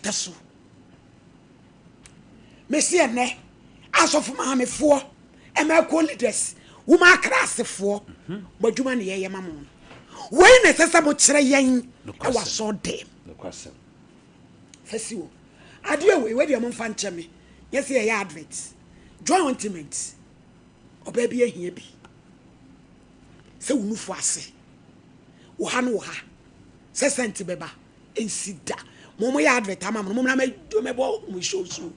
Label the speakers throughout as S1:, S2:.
S1: Kɛtɛ so. Mese ɛnɛ asɔfo maamefoɔ, ɛmɛko leaders, woma akra asefoɔ, mo adwuma ne yɛyɛ ma mo no. Wei na ɛsɛ sɛ mokyerɛ yɛn ɛwɔ asɔre dɛm. Fɛsi o. Adeɛ wei, wei deɛ momfa nkyɛ me. Nyɛ sɛ yɛyɛ advert. Joy ointment. Ɔbaa bi ahia bi. Sɛ wo nufu ase. Wo ha ne wo ha. Sɛ sɛnti bɛba. Ɛnsi da. Mo mo yɛ advert ama mo no, mo mmra mɛbɔ mo show so.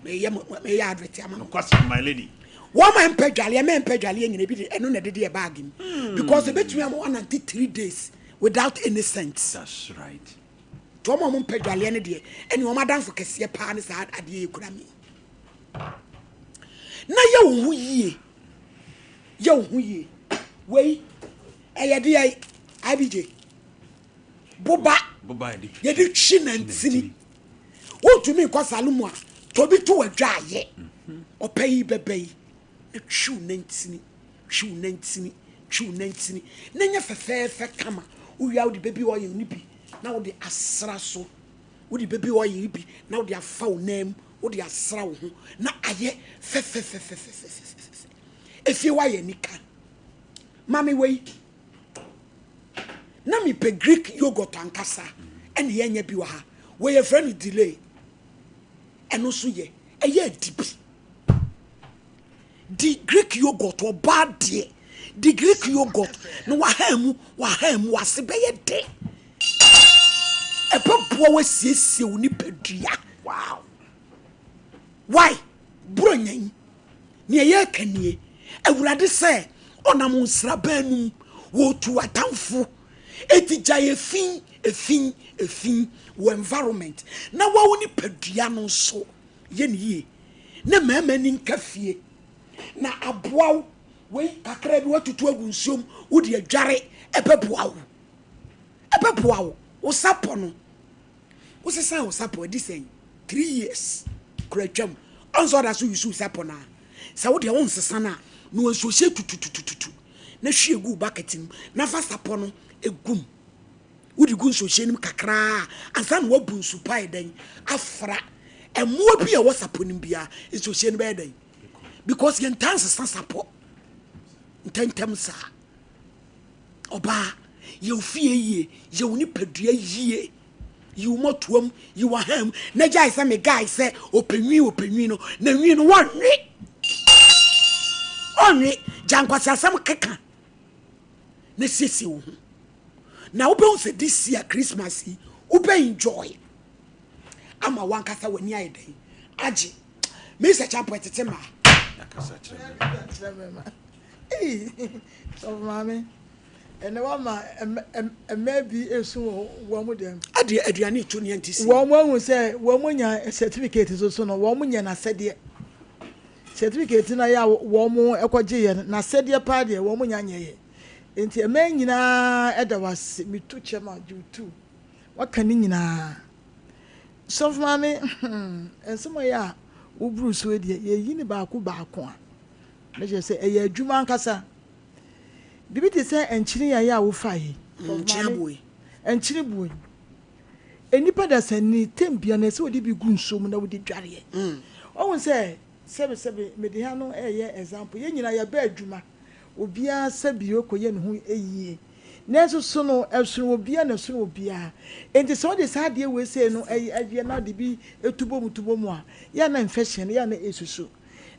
S1: Meyɛ meyɛ advert ama mo.
S2: Nokwasɛm my lady.
S1: Wɔn a mpɛ dwaleɛ mɛ mpɛ dwaleɛ nyina ebi de ɛno na ɛde deɛ bag mu. Because ebetumi ama wɔanante 3 days without any scent.
S2: That's right.
S1: Nti wɔn a wɔn mpɛ dwaleɛ no deɛ, ɛne wɔn adamfo kɛseɛ paa ne saa adeɛ yi kura mi. Na yɛ wo ho yie, yɛ wo ho yie. Wei ɛyɛ deɛ IBJ boba.
S2: Boba yɛde
S1: yɛde twi nantini. Wontumi nkɔ salon mu a, tobi to wadwa ayɛ ɔpɛ yi bɛbɛ yi na twi wo nantini, twi wo nantini, twi wo nantini na nyɛ fɛfɛɛfɛ kama. Wowia, wode baby oil ni bi na wode asra so, wode baby oil bi na wode afa wo nan mu, wode asra wo ho na ayɛ fɛfɛfɛfɛfɛfɛfɛ. Efie wayɛ nika. Maame, wei na mepɛ Greek yogurt ankasa, ɛne yɛnyɛ bi wɔ ha. Wɔyɛ frɛ no delay. Ɛno nso yɛ ɛyɛ adi bi di Greek yogurt. Ɔbaa deɛ, di Greek yogurt na wahan mu, wahan mu wase bɛyɛ dɛ. Ɛbɛboa wasiesie wo nipadua. Why buronya yi nea yɛreka nie? Awurade sɛ ɔnam nsraban no mu wɔtu atamfo eti gya efi efi efi wɔ environment na wawo nipadua no nso yɛ ne yie na mmarima ni nka fie na aboa wo. Wei kakra bi watutu agu nsuom, wode adware, ɛbɛboa wo, ɛbɛboa wo. Wo sapɔ no, wosesa wo sapɔ adi sɛn? 3 years kura twam, ɔnsɛ ɔda so yusu sapɔ no a, sɛ wodeɛ wonsesa no a, na nsuo hyɛ tututututu na hwie gu bucket mu na fa sapɔ no egum. Wode gu nsuohyɛ no mu kakraa ansa na wabu nsu pa dɛn afra. Mmoa bi a ɛwɔ sapɔ no mu biara, nsuohyɛ no bɛyɛ dɛn? Because yɛntaa nsesa sapɔ ntɛntɛm saa. Ɔbaa, yɛ wo fie yie, yɛ wo nipadua yie, yi wo mɔtoam, yi wo aham na gyae sɛ me guy sɛ ɔpɛ nwi, ɔpɛ nwi no na nwi no wɔnwe, ɔnwe. Gya nkwasiasɛm keka na siesie wo ho na wobɛhu sɛ this year Christmas yi wobɛ enjoy ama wankasa w'ani ayɛ dɛn agye. Mr Champo, ɛtete maa.
S2: Akasa kyerɛ me.
S3: Kyerɛ me ma. Ei, sɔfo maame, ɛnɛ wama mmaa bi esu wɔ wɔn mo dɛm.
S1: Adeɛ aduane to ne nti si.
S3: Wɔn mo ahu sɛ wɔn mo nya certificate soso no, wɔn mo nya n'asɛdeɛ. Certificate na yɛ a wɔn mo ɛkɔgye yɛ no, n'asɛdeɛ paa deɛ wɔn mo nya nyɛ yɛ. Nti mmaa nyinaa ɛda wase, mitu kyɛm a gye tu. Waka ne nyinaa. Sɔfo maame, nsɛm a yɛ a woburu so deɛ, yɛyi ne baako baako a, na kyerɛ sɛ ɛyɛ adwuma ankasa. Biribi te sɛ nkyene yɛ a wofa yi.
S1: Nkyene aboe.
S3: Nkyene bue. Nnipa da sɛ ne tem bia na ɛsɛ wode bi gu nsuo mu na wode dwareɛ. Ɔhu sɛ sɛbesɛbe mede ha no ɛyɛ example. Yɛn nyinaa yɛbɛ adwuma. Obiara sɛbi okɔyɛ ne ho yie. Nanso so no ɛsono obiara na ɛsono obiara. Nti sɛ wode saa adeɛ wei sei no ɛyɛ na wode bi etu bɔ mu tu bɔ mu a, yɛ na infection yɛ na esusu.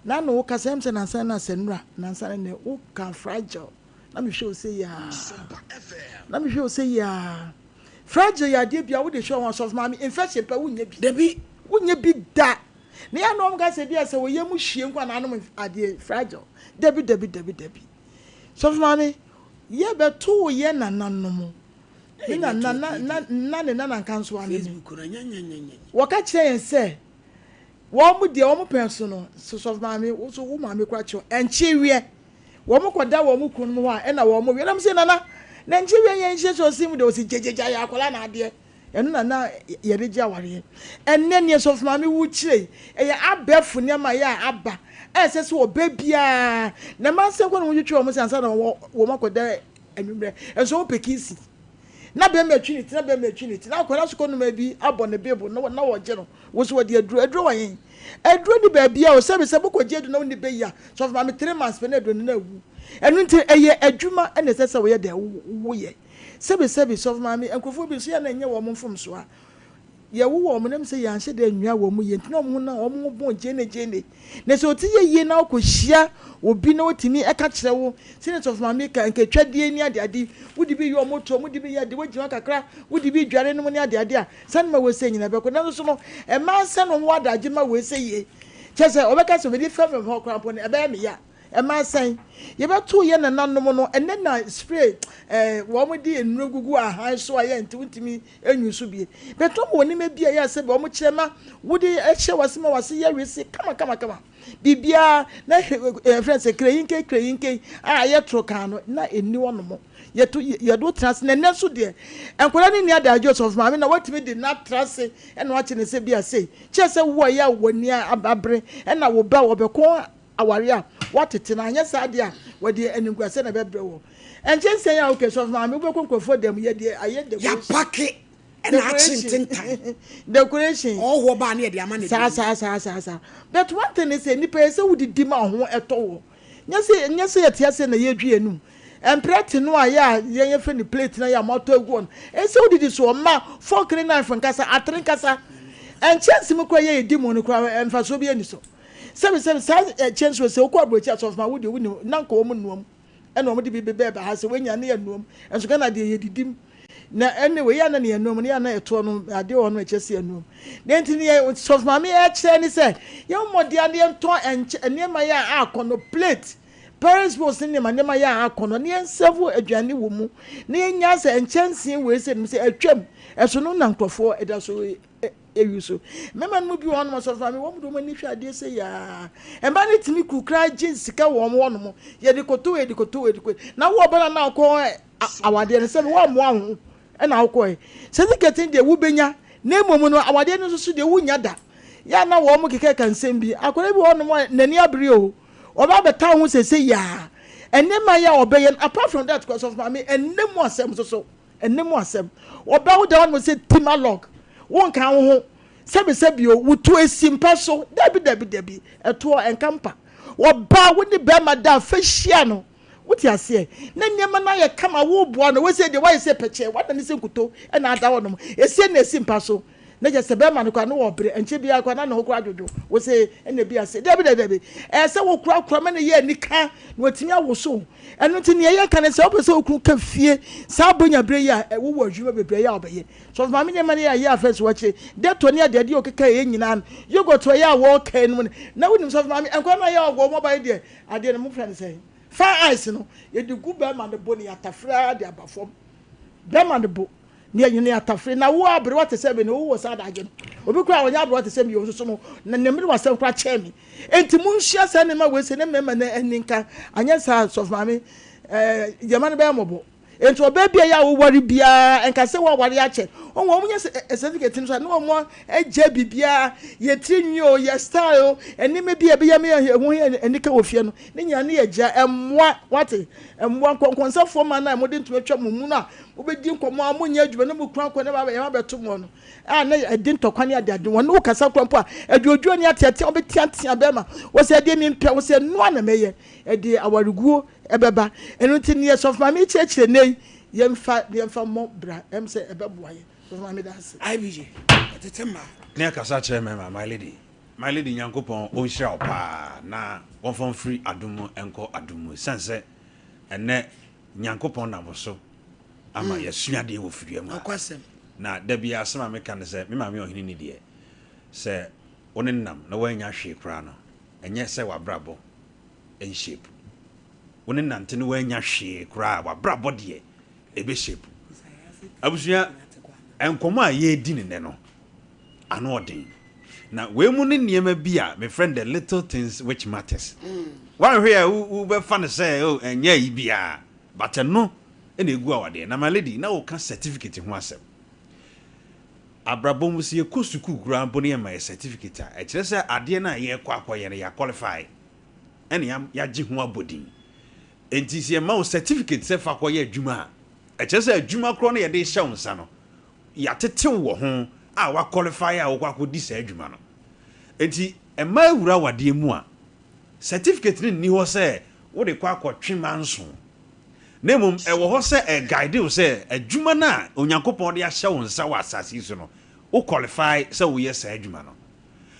S3: Na no wo kasa ɛm sɛ nansa na sɛ nnura nansa ne wo ka fragile na mehwɛ wo sɛ yaa na mehwɛ wo sɛ yaa fragile yɛ adeɛ bi a wode hwɛ ho asɔfo maame, infection pɛ wonyɛ bi.
S1: Dabi.
S3: Wonyɛ bi da na yɛ anam ka sɛ bi a sɛ wɔyɛ mu hwie nko ananom adeɛ fragile. Dabi, dabi, dabi, dabi. Sɔfo maame, yɛbɛto yɛ nananom me na na na na na ne nana nka nso ane me.
S1: Facebook na nyanyanyanya.
S3: Wɔka kyerɛ yɛn sɛ wɔn mo deɛ wɔn pɛn so no so. Sɔfo maame, wo so wo maame kora kyerɛ ɛnkye wiɛ wɔn mo kɔda wɔn mo kunu mu hɔ a, ɛna wɔn mo wiɛ nam sɛ nana na nkye wiɛ yɛn nhyɛ sɛ ɔsi mu deɛ ɔsi gyegyegya yɛ akwadaa na adeɛ ɛno na na yɛde gye awareɛ. Ɛnɛ neɛ sɔfo maame wu kyerɛ yi, ɛyɛ abɛɛfo nneɛma yɛ a aba a ɛsɛ sɛ ɔbɛ biara na mmaa nsɛm kɔ na wɔn twitwi wɔn sɛ ansa na wɔn akɔda anwummerɛ nso wɔn pɛ kiss. Na bɛrima atwi ne ti, na bɛrima atwi ne ti, na akwadaa sukɔnoma bi abɔ ne bebo na na wɔgye no. Wo so wɔde aduro, aduro wɔ he? Aduro ni baabi a o, sɛbi sɛ mokɔgye aduro na wonni bɛ yi a, sɔfo maame 3 months pɛ na aduro no na awu. Ɛno nti ɛyɛ adwuma ɛna ɛsɛ sɛ woyɛ dɛ woyɛ. Sɛbi sɛbi sɔfo maame, nkurɔfoɔ bi nso yɛ na ɛnyɛ wɔn mfomso a yɛwo wɔn nam sɛ yɛanhyɛ dɛ nnua wɔn mu yie nti na wɔn ho na wɔn ho bɔn gyeene gyeene. Na sɛ ɔti yɛ yie na ɔkɔhyia obi na ɔtumi ɛka kyerɛ wo sɛdeɛ sɔfo maame ka nkatwadeɛ ni adeade, wode bi yɛ ɔmo to, wode bi yɛ ade, wogyina kakra, wode bi dware nom ne adeade a, sani ma wɔsɛ nyina bɛkɔ. Nanso so no ɛmaa nsɛ no ho adagye ma wɔsɛ yie kyɛ sɛ ɔbɛka sɛ mede fam hɔ koraa mpo no ɛbɛyɛ me ya. Ɛmaa sɛn yɛbɛto yɛ nananom no ɛnɛ na spray wɔn de nnuro gugu ahan so a yɛ nti wontumi enyu so bie bɛtɔ wɔ nneɛma bi a yɛ sɛ wɔn kyerɛ ma wode ɛhyɛ wase ma wase yɛ wese kama kama kama biribiara na fɛn sɛ kreyinke kreyinke a yɛ toro kan no na ɛni hɔ nom. Yɛto yɛde wo tena ase na ɛnɛ nso deɛ nkwadaa no nni adagye. Ɔsɔfo maame na watumi de n'atra ase ɛna wakyɛ ne sɛ bi ase kyerɛ sɛ wo a yɛ a w'ani abere ɛna wo ba wɔbɛkɔ aware a watete no anyɛ saa deɛ a wɔde animguasɛ na ɛbɛbrɛ wɔ nkyɛnsɛn a wokɛ. Sɔfo maame, wobɛkɔ nkurɔfoɔ dɛm, yɛde ayɛ decoration.
S1: Yɛapake ɛna akye ntentan.
S3: Decoration.
S1: Ɔhɔ baa ne yɛde ama ne.
S3: Saa saa, but one thing is sɛ nipa yɛ sɛ wodidi ma ho ɛtɔ wɔ nyɛ sɛ yɛte ase na yɛdwi enum mprɛte no a yɛ a yɛn yɛfrɛ no plate na yɛ a moatɔ agu hɔ no, ɛsɛ wodidi so ɔma fork ne knife nkasa, atere nkasa, nkyɛnse mu kora yɛ yɛdi mu no kora mfasoɔ bi ani so. Sɛbi sɛbi, saa kyɛnse wɔ sɛ wokɔ aburokyi asɔfo ma wode wonim na nka wɔn nnuam ɛna wɔn de bi bɛbɛɛ ba ha sɛ wɔanya ne yɛ nnuam nso. Ghana deɛ yɛdidi mu na ɛne wei yɛ na ne yɛ nnuam ne yɛ na ɛtoɔ no adeɛ wɔ no ɛkyɛ sɛ yɛ nnuam na nti ne yɛ sɔfo maame ɛkyerɛ ne sɛ yɛn mmɔden ne yɛntɔn ɛnkyɛ nneɛma yɛ a akɔ no plate, Paris bowls ne nneɛma nneɛma yɛ a akɔ no ne yɛn serve aduane wɔ mu na yɛnya sɛ nkyɛnsee wei sɛ nim sɛ atwam ɛso no na nkurɔfoɔ ɛda so eyi so. Mmarima no mu bi wɔ hɔnom, sɔfo maame, wɔn de wɔn ani hwɛ adeɛ sɛ yaa mmaa no tumi kukura gye sika wɔ wɔn hɔnom, yɛde koto, yɛde koto, yɛde koto na wo ɔbɛn na akɔ awadeɛ no sɛ wɔn amoa ho ɛna akɔ certificate no deɛ wobɛnya na mmom no awadeɛ no nso so deɛ wonya da yɛ na wɔn keka ka nsɛm bi. Akwadaa bi wɔ hɔnom a n'ani abere o, ɔba abɛta ho sɛsɛ yaa ɛnneɛma yɛ a ɔbɛyɛ no. Apart from that, sɔfo maame, ɛnne mu asɛm nso so, ɛnne mu asɛm ɔbɛ wo da hɔnom sɛ timalog wonka wo ho sɛbisɛbi o, wotu esi mpa so. Dabi dabi dabi, ɛtoɔ ɛnka mpa. Ɔbaa wo ne bɛrima da a fɛ hyia no, wote aseɛ na nneɛma no ayɛ kama, woboa no wɔsɛ deɛ wayɛ sɛ pɛkyɛ wada ne sɛ nkuto ɛna ada hɔnom esie na esi mpa so na kyɛ sɛ bɛrima no koraa no wɔ ɔbrɛ nkyɛn biara koraa na ne ho koraa dwodwo wɔ sɛ ɛna bi ase. Dabi dabi dabi, ɛyɛ sɛ wokorakora ma ne yɛ anika na watumi awoso. Ɛno nti nea yɛka ne sɛ wopɛ sɛ wokunu ka fie saa bonya berɛ yi a wowɔ adwuma bebree yɛ a wobɛyɛ. Sɔfo maame, nneɛma no yɛ a yɛ afɛ so wɔkyerɛ dɛtɔ ne adeade a ɔkeka yɛ nyinaa no, yogurt ɔyɛ a wɔɔka no mu no na wonim. Sɔfo maame, nkwa no ayɛ ɔgɔ ɔmɔba yi deɛ adeɛ no mofrɛ no sɛ fa ice no yɛde gu bɛrima no bo ne yɛatafra de aba fam, bɛrima no bo ne yɛnyene atafre na wo aberewa te sɛ me ne wowɔ saa adagye no obi koraa ɔnyɛ aberewa te sɛ me yɛ nso so no na ne mmere wasɛm koraa kyɛn me. Enti monhyia saa nneɛma wei sɛ ne mmarima no ani nka. Anyɛ saa, sɔfo maame, gyama no bɛyɛ mmɔbɔ. Enti ɔbaa bi a yɛ a woware biara nka sɛ woaware akyɛ wɔn wɔn nyɛ certificate no so a na wɔn agya biribiara, yɛ tiri nwi o, yɛ style o, nneɛma bi a ɛbɛyɛ me ɛho yɛ anika wɔ fie no ne nyinaa ne yɛ gya ɛmmoa. Wate, ɛmmoa nkɔnkɔnsafoɔ ma no a mode ntoma atwa mo mu no a mobɛdi nkɔmmɔ a monyɛ adwuma na mokura nkɔ ne yɛma bɛto mo no a na ɛde ntɔkwa ne adeade wɔn ne wo kasa kora mpo a adwodwo ne ateatea wɔbɛteatea bɛrima wɔ sɛ ɛdeɛ mempɛ wɔ sɛ noa na mɛyɛ ɛde awareguo ɛbɛba. Ɛno nti neɛ sɔfo maame kyerɛkyerɛ nne yi, yɛmfa yɛmfa mmɔ bra ɛm sɛ ɛbɛboa yɛ. Sɔfo maame, da ase.
S1: IBJ ɛtete mmaa.
S2: Ne akasa kyerɛ mmarima. My lady, my lady, Nyankopɔn ɔnhyira wo paa na wɔmfa mfiri adom mu nkɔ adom mu, ɛsiane sɛ ɛnɛ Nyankopɔn nam wo so ama yɛasua adeɛ wɔ fidua mu ha.
S1: Ɔkwasɛm.
S2: Na da biara asɛm a meka ne sɛ me maame ɔhene ni deɛ sɛ wo ne nam na woannya hwee koraa no, ɛnyɛ sɛ w'abrabɔ nhyɛpu. Wo ne nante no woannya hwee koraa a, w'abrabɔ deɛ ɛbɛhyɛpu. Abusua, nkɔmmɔ a yɛredi ne nnɛ no ano ɔden na wei mu ne nneɛma bi a mefrɛ no the little things which matters. Woanhwɛ a wobɛfa no sɛ oh, ɛnyɛ yi biara, but ɛno ɛna ɛgu awadeɛ. Na my lady, na woka certificate ho asɛm. Abrabɔ mu sɛ yɛkɔ sukuu koraa mpo no, yɛma yɛ certificate a ɛkyerɛ sɛ adeɛ no a yɛrekɔ akɔyɛ no yɛaqualify ɛne yɛagye ho abɔdin. Enti sɛ yɛma wo certificate sɛ fa kɔyɛ adwuma a Ɛkyerɛ sɛ adwuma korɔ no yɛde rehyɛ wo nsa no, yɛatete wo wɔ ho a woaqualify a wokɔ akɔdi saa adwuma no. Enti mmaa wura awadeɛ mu a, certificate no nni hɔ sɛ wode kɔ akɔtwe manso. Na mmom ɛwɔ hɔ sɛ ɛguide wo sɛ adwuma no a Onyankopɔn de ahyɛ wo nsa wɔ asase yi so no, wo qualify sɛ woyɛ saa adwuma no.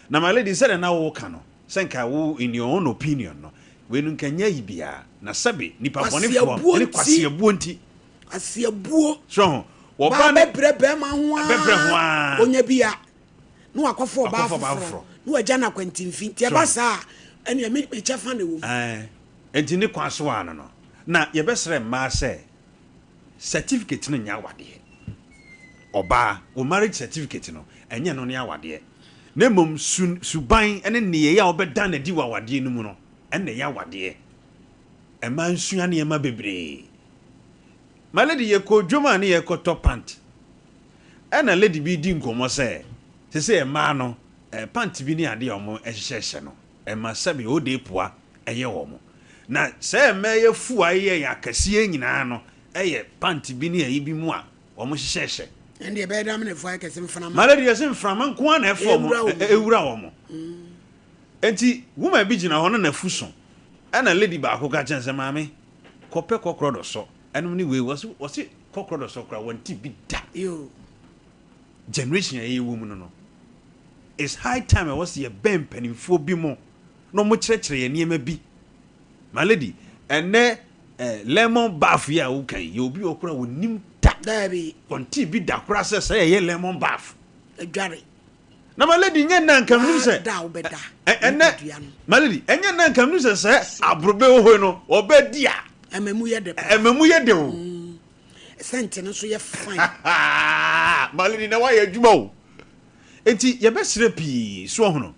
S2: Na my lady, sɛdeɛ na woka no, sɛ nka wo in your own opinion no, wei no nka nyɛ ayi biara, na sɛbe nipa bɔnefoɔ
S1: Kwaseabuo
S2: ne
S1: nti.
S2: kwaseabuo nti.
S1: Kwaseabuo.
S2: So ho,
S1: Baa
S2: wɔba ne
S1: bɛbrɛ bɛrima ho
S2: bɛbrɛ ho
S1: ara,
S2: ara.
S1: ɔnya bi a, na wakɔfa ɔbaa
S2: Wakɔfa ɔbaa
S1: foforɔ,
S2: foforɔ.
S1: na wagya no akwantimfi. Nti
S2: So
S1: ɛba
S2: ho.
S1: saa a, ɛnneɛ me me kyɛfa na ɛwɔ mu.
S2: Ɛɛ, nti ne kwan so ara no no, na yɛbɛsrɛ mmaa sɛ certificate no nyɛ awadeɛ. Ɔbaa, wo marriage certificate no, ɛnyɛ ɛno ne awadeɛ. Na mmom su, suban ne nneyɛeɛ a wobɛda no adi wɔ awadeɛ no mu no, ɛna ɛyɛ awadeɛ. Mmaa nsua nneɛma bebree. My lady, yɛkɔɔ dwom a ne yɛrekɔtɔ pant. Ɛna lady bi redi nkɔmmɔ sɛ, seesei mmaa no, eh, pant bi ne adeɛ a wɔhyehyɛhyɛ no, ɛma sɛbe ode poa ɛyɛ wɔn. Na sɛ mmaa yi afu a ayeyɛ yɛn akɛseɛ nyinaa no, ɛyɛ pant bi ne ayi bi mu a wɔhyehyɛhyɛ.
S1: Ɛnde ɛbɛyɛ dɛ amena afu ayɛ kɛse mframa.
S2: My lady, yɛse mframa nko ara na ɛfa wɔn,
S1: Ɛwura wɔn.
S2: ɛwura wɔn. Enti woman bi gyina hɔ na n'afu so. Ɛna lady baako ka kyerɛ no sɛ, Maame, kɔpɛ kɔkorɔ dɔsɔ. Ɛnom ne wei, wɔse, wɔse kɔkorɔ dɔsɔ koraa wɔnte bi da.
S1: Yoo.
S2: Generation a yɛwɔ mu no no, it's high time ɛwɔ sɛ yɛbɛn mpanimfoɔ bi mo na wɔkyerɛkyerɛ yɛn nneɛma bi. My lady, ɛnnɛ eh, lemon bath yi a woka yi, yɛ obi wɔ koraa wɔnnim da.
S1: Daabi.
S2: Wɔnte bi da koraa sɛ sɛ yɛyɛ lemon bath.
S1: Adware.
S2: Na my lady nyɛ nna nka menim sɛ.
S1: Da a wobɛda.
S2: Ɛnɛ, my lady, ɛnyɛ nna nka menim sɛ sɛ aborobe wɔ hɔ yi no, wɔbɛdi a.
S1: Ɛma mu yɛ dɛ paa.
S2: Ɛma mu yɛ dɛ o.
S1: Sɛnte no nso yɛ fine.
S2: My lady, na woayɛ adwuma o. Enti yɛbɛsrɛ pii so ɔhono.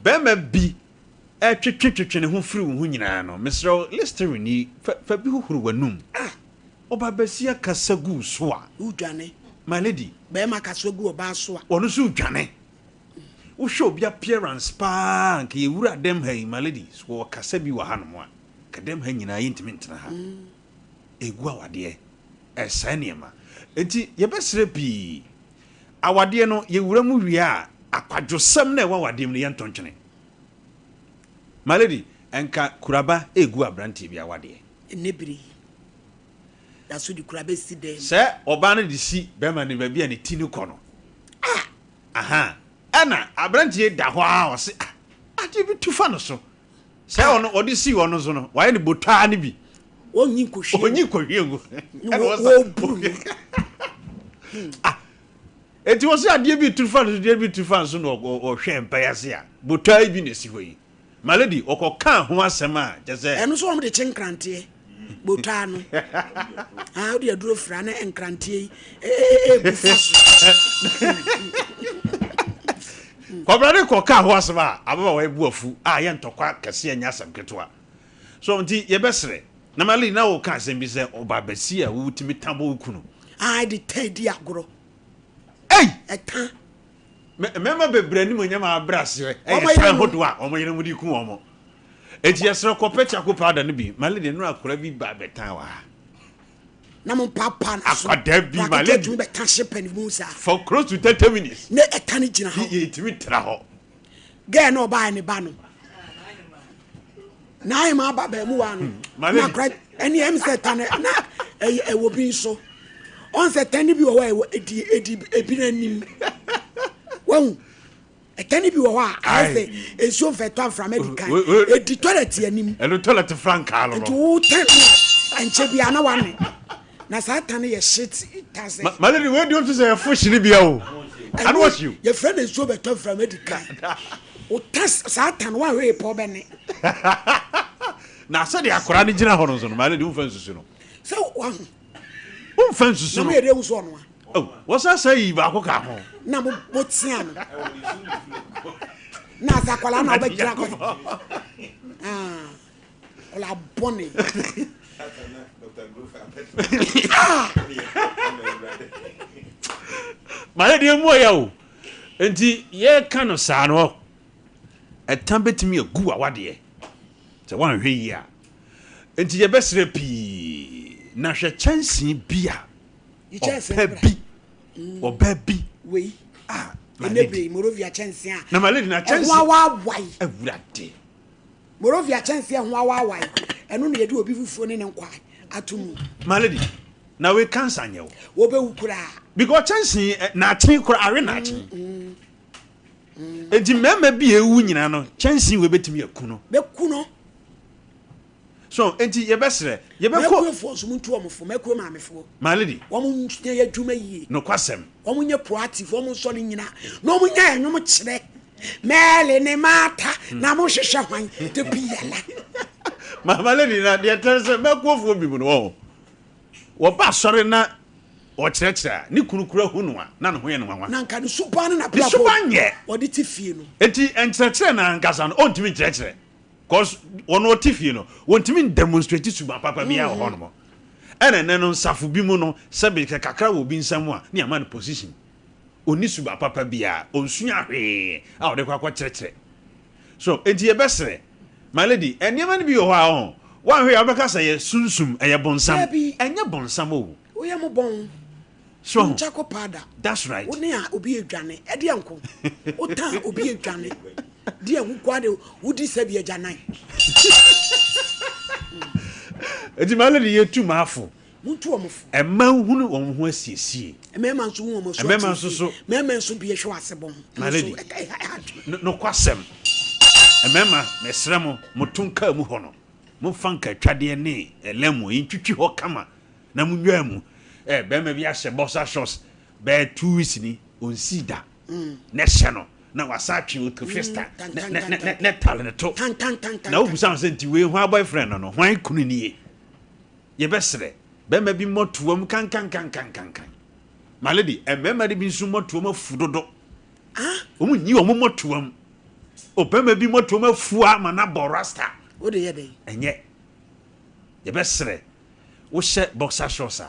S2: Bɛrima bi ɛtwetwetwetwe ne ho firi wo ho nyinaa no, mesrɛ wo, Listerine yi, fa, fa bi hohoro w'anum.
S1: Ah!
S2: Ɔba basia kasa gu wo so a.
S1: Wodwane.
S2: My lady.
S1: Bɛrima kasa gu ɔbaa so a.
S2: Ɔno nso redwane. Wohwɛ obi appearance paa a, nka yɛwura dɛm ha yi, my lady, so wɔwɔ kasa bi wɔ hanom a, nka dɛm ha nyinaa yɛntumi ntena ha. Ɛgu awadeɛ, ɛresɛe nneɛma. Enti yɛbɛsrɛ pii. Awadeɛ no, yɛwura mu wie a, akwadwosɛm no a ɛwɔ awadeɛ mu no, yɛnto ntwene. My lady, nka kuraba regu aberanteɛ bi awadeɛ.
S1: Ɛnnɛ bere yi, da so de kura bɛsi dɛn mu?
S2: Sɛ ɔbaa no de si bɛrima no baabi a ne ti no kɔ no,
S1: Ah!
S2: Aha, ɛna aberanteɛ yi da hɔ ara ɔse, ah, adeɛ bi tu fa no so. Sɛ ɔno ɔde sii ɔno so no, wayɛ no botwaa no bi.
S1: Ɔnyi nkɔhwie
S2: ngu. Ɔnyi nkɔhwie ngu.
S1: Ɛna ɔsa. Wɔburu no.
S2: Ah, enti wɔse adeɛ bi tu fa no so, adeɛ bi tu fa no so na ɔhwɛ mpae ase a, botwaa yi bi na esi hɔ yi. My lady, ɔkɔkaa ho asɛm a, kyerɛ sɛ.
S1: Ɛno nso wɔn de kye nkranteɛ, botaa no. Ah, wode aduro fra na nkranteɛ yi egu fa so.
S2: Kwabena de kɔkaa ho asɛm a, ababaawa yi bu afu a ɛyɛ ntɔkwa kɛse ɛnyɛ asɛm ketewa. So nti yɛbɛsrɛ. Na my lady, na woka asɛm bi sɛ ɔbaa basia a wotumi ta bɔ wo kunu.
S1: Ah, ɛde ta di agorɔ.
S2: Ei!
S1: Ɛta.
S2: Mmarima bebree animuonyam a abrɛ aseɛ yɛ tan hodoɔ a wɔn yerenom de ku wɔn. Enti yɛsrɛ kɔpɛ charcoal powder no bi. My lady, nnora akwadaa bi ba bɛtan wɔ ha.
S1: Na mo mpaapaa no so.
S2: Akwadaa bi, my lady.
S1: Tumi bɛta hye pɛ ne mu saa.
S2: For close to 30 minutes.
S1: Ne ɛta no gyina hɔ.
S2: Yɛtumi tra hɔ.
S1: Girl na ɔbaa ne ba no. N'ahema aba baamu wa no. Na akora ɛne ɛm sɛ ta no na ɛyɛ ɛwɔ bi nso. Ɔn sɛ tɛn no bi wɔ hɔ a ɛwɔ edi edi ebi n'anim. Wahu ɛtɛn no bi wɔ hɔ a ayɛ sɛ nsuo nfɛ tɔ aframa di kan edi toilet anim.
S2: Ɛno toilet frankaa no.
S1: Nti wo tɛn no a nkyɛ bi ana wane. Na saa ta no yɛ shit ta sɛ.
S2: Ma lady wei deɛ ɔnte sɛ ɛfo hyene bia o. Ano ɔhye o.
S1: Yɛfrɛ no nsuo bɛtɔ mframa di kan. Wo ta saa ta no woanhwɛ yie pɛ wobɛne.
S2: Na sɛdeɛ akwadaa no gyina hɔ no nso no ma lady womfa nsusu no.
S1: Sɛ wahu.
S2: Womfa nsusu no.
S1: Na mo yɛ dɛ hu sɛ ɔnoa.
S2: Oh, wɔsan san yi baako ka ho.
S1: Na mo mo tea no. Na sɛ akwadaa na wobɛgyina kɔ. Ah. Akwadaa bɔne. Ah!
S2: Mayɛ deɛ mu ɔyɛ o. Nti yɛka no saa no, ɛta bɛtumi agu awadeɛ sɛ woanhwɛ yie a. Nti yɛbɛsrɛ pii. Na hwɛ kyɛnsee bi a
S1: Yi kyɛnsee
S2: ɔbɛ
S1: no bra.
S2: bi ɔbɛ bi
S1: Wei.
S2: Ah, my
S1: Ɛnɛ
S2: lady.
S1: bere yi, Morovia kyɛnsee a
S2: Na my lady na
S1: ɛho
S2: kyɛnsee.
S1: awaawae.
S2: Awurade.
S1: Morovia kyɛnsee a ɛho awaawae. Ɛno na yɛde obi fufuo ne ne nkwa ato mu.
S2: My lady, na wei cancer nyɛ wo.
S1: Wobɛwu koraa.
S2: Because kyɛnsee eh, naakye koraa awe naakye. Enti mmarima bi a ewu nyinaa no, kyɛnsee wei betumi aku no.
S1: Bɛku no.
S2: So enti yɛbɛsrɛ, yɛbɛkɔ.
S1: M'akuofoɔ nso montu wɔn fo, m'akuo maamefoɔ.
S2: My lady.
S1: Wɔn nyɛ yɛ adwuma yie.
S2: Nokwasɛm.
S1: Wɔn nyɛ proactive, wɔn nsɔre nyina na wɔn nya ɛnwom kyerɛ. Mary ne Martha na mo hwehwɛ hwan de bi yala.
S2: My lady na deɛ tɛn sɛ m'akuofoɔ bi mu no wɔn wɔba asɔre na ɔkyerɛkyerɛ a ne kunu kura hu no a na ne ho yɛ no nwanwa.
S1: Na nka ne suban ne
S2: Ne
S1: n'abrabɔ
S2: suban nyɛ.
S1: ɔde te fie no.
S2: Enti nkyerɛkyerɛ no ankasa no ɔntumi nkyerɛkyerɛ. Cause wɔn ɔte fie no wɔntumi ndemonstrate suban papa biara wɔ hɔnom. Ɛna ɛnɛ no nsafo bi mu no sɛbe sɛ kakra wɔ obi nsam a ne ama no position. Ɔnni suban papa biara, ɔnsua hwee a ɔde kɔ akɔkyerɛkyerɛ. So enti yɛbɛsrɛ my lady nneɛma no bi wɔ hɔ a ɔho woanhwɛ a wobɛka sɛ ɛyɛ sunsum, ɛyɛ bonsam.
S1: Dabi.
S2: Ɛnyɛ bonsam o.
S1: Woyɛ mo bɔn.
S2: So ho.
S1: Nkyɛ kɔ paada.
S2: That's right.
S1: Wo ne a obi edwane. Ɛdeɛ nko. Wo tan obi edwane. Deɛ wo kwa de wo di sɛ bi agya nan.
S2: Eti ma lady yɛ tu maafo.
S1: Muntu wɔn fo.
S2: Ɛma nhunu wɔn ho asiesie.
S1: Mmarima nso hu wɔn so
S2: Mmarima nso so.
S1: Mmarima nso bi ehwɛ ase bɔn.
S2: My lady. Nokwasɛm. Mmarima mesrɛ mo mo to nkaa mu hɔ no. Momfa nkatwadeɛ ne ɛlɛmo yi ntwitwi hɔ kama. Na mo nwaa mu. Eh, bɛrima bi ahyɛ boxer shorts bɛyɛ 2 weeks ni, onsii da. Na ɛhyɛ no, na wasa atwe oto fista, ne tale ne to. Na wobusa ho sɛ nti wei hwan boyfriend no no, hwan kunu nie? Yɛbɛsrɛ, bɛrima bi mmɔtoam kankankankankan. My lady, mmarima de bi nso mmɔtoam afu dodo. Wɔn nyi wɔn mmɔtoam. Ɔbɛrima bi mmɔtoam afu ama no abɔ rasta.
S1: Wode yɛ dɛn?
S2: Ɛnyɛ. Yɛbɛsrɛ, wohyɛ boxer shorts a,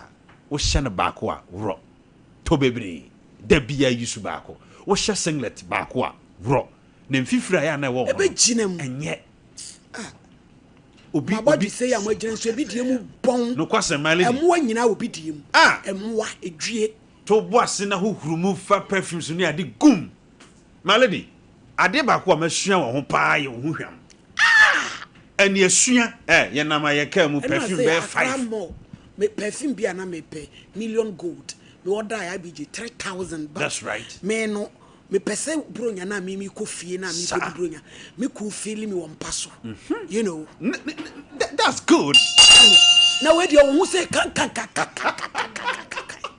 S2: wohyɛ no baako a, worɔ. Tɔ bebree. Da biara yi so baako. Wohyɛ singlet baako a, worɔ. Na mfifiri a ɛyɛ a na ɛwɔ ho no,
S1: Ɛbɛgyina mu.
S2: ɛnyɛ. Obi,
S1: Mabɔ
S2: obi.
S1: de sɛ yɛ a moagyina nso ebi deɛ mu bɔn.
S2: Nokwasɛm, my lady.
S1: Ɛmmoa nyinaa wɔ bi deɛ mu.
S2: Ah!
S1: Ɛmmoa, edwie.
S2: To bo ase na hohoro mu fa perfumes ne ade gum. My lady, adeɛ baako a masua wɔ ho paa yɛ wo ho hwam. Ɛne asua, eh, yɛnam a yɛkaa mu
S1: Ɛno
S2: perfume
S1: ase
S2: bɛyɛ
S1: Accra
S2: five.
S1: Mall. Me perfume bi a na mepɛ million gold. Me order a IBJ 3000 ba.
S2: That's right.
S1: Me no mepɛ sɛ bronya na me me kɔ fie na me
S2: Saa.
S1: kɔ di bronya. Me kun feel me wɔ mpa so. You know.
S2: That's good.
S1: Na we deɛ wo ho sɛ kan kan kan kan kan kan kan kan kan kan.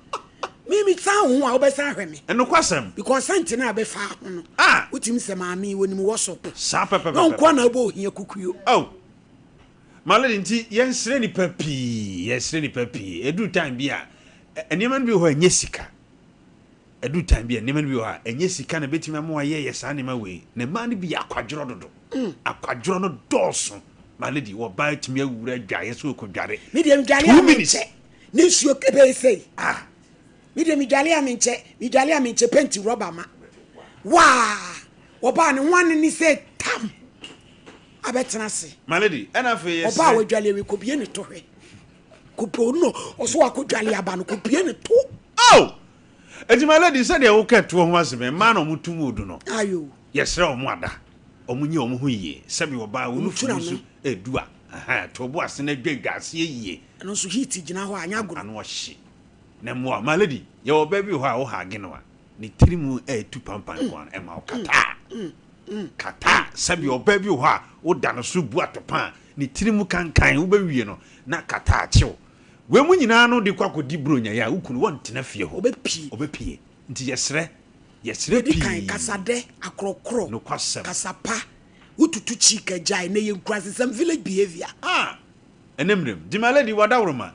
S1: Me me san ho a wobɛsan ahwɛ me.
S2: Ɛnokwasɛm.
S1: Because sɛnti na abɛfa ho no.
S2: Ah!
S1: Wotumi sɛ maame wɔnim wɔ
S2: Saa pɛpɛpɛpɛ.
S1: Na nkoa na wobɔ ohia kukuo.
S2: Oh. My lady nti yɛnsrɛ nipa pii, yɛsrɛ nipa pii. Ɛduru time bi a nneɛma no bi wɔ hɔ a ɛnyɛ sika. Ɛduru time bi a nneɛma no bi wɔ hɔ a ɛnyɛ sika na ɛbɛtumi ama wayɛ yɛ saa nneɛma wei. Na mmaa no bi yɛ akwadworɔ dodo. Akwadworɔ no dɔɔso. My lady, wɔbaa tumi awura adwaeɛ so ɔkɔdware.
S1: Me deɛ medware
S2: 2
S1: a
S2: minutes.
S1: menkyɛ. Ne nsuo ɛbɛyɛ sei.
S2: Ah.
S1: Me deɛ medware a menkyɛ. Medware a menkyɛ penti rɔba ma. Waa! Wɔbaa ne ho ane ne sɛ tam. Abɛtena ase.
S2: My lady, ɛna afei yɛsrɛ.
S1: Ɔbaa wadwale awie kɔbie ne to hwɛ. Kɔpie no ɔso wakɔdwale aba no kɔbie ne to.
S2: Oh! Enti my lady, sɛdeɛ woka toɔ ho asɛm, mmaa na ɔmo tum odu no.
S1: Ayo.
S2: Yɛsrɛ ɔmo ada. Ɔmo nye ɔmo ho yie. Sɛbi ɔbaa wo nufu
S1: Ɔmo
S2: no so edu a. Aha, to bo ase na dwa dwa aseɛ yie.
S1: Ɛno nso heat gyina hɔ a, anyɛ agorɔ.
S2: Ano ɔhye. Na mmoa, my lady, yɛwɔ ɔbaa bi wɔ hɔ a wo hage no a, ne tiri mu ɛɛtu pampan nko ara, ɛma wo kataa. Kataa. Sɛbi ɔbaa bi wɔ hɔ a, woda no so bu atɔpa a, ne tiri mu kankan, wobɛwie no, na kataa akyew. Wei mu nyinaa no de kɔ akɔdi buronya yi a, wo kunu wɔntena fie hɔ.
S1: Ɔbɛpie.
S2: Ɔbɛpie. Nti yɛsrɛ, yɛsrɛ
S1: Yɛdi kan,
S2: pii.
S1: kasadɛ, akorɔkorɔ,
S2: Nokwasɛm.
S1: kasapa, wotutu kyi ka gyae, na yɛ nkurasesɛm village behavior.
S2: Ah! Ɛnɛ mmerɛm, nti my lady wadaworoma,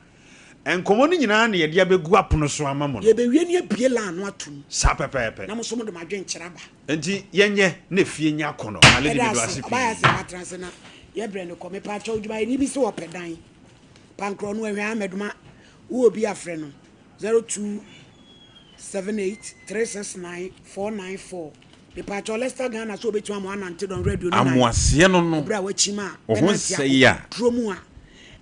S2: nkɔmmɔ no nyinaa na yɛde abɛgu apono so ama mo no.
S1: Yɛbɛwie ne abie line no atom.
S2: Saa pɛpɛɛpɛ.
S1: Na mo nso mode mo adwenkyerɛ aba.
S2: Nti yɛnyɛ na efie nyɛ akɔnɔ. My lady
S1: Ɛda
S2: medo
S1: ase,
S2: ase
S1: ɔbaa yɛ
S2: pii.
S1: ase matena ase na yɛbrɛ no kɔ. Mepaakyɛw odwumayɛni bi sɛ wɔpɛ dan. Pankorɔ no ahwɛ amɛdoma wowɔ bi afrɛ no 0278 369 494. Mepaakyɛw Leicester Ghana sɛ obɛtumi ama wanante dɔn radio no nan.
S4: Amoaseɛ no no
S1: Ɛberɛ a wakyim a
S4: wo ho
S1: bɛnante
S4: nsɛe a
S1: akɔ duro mu a.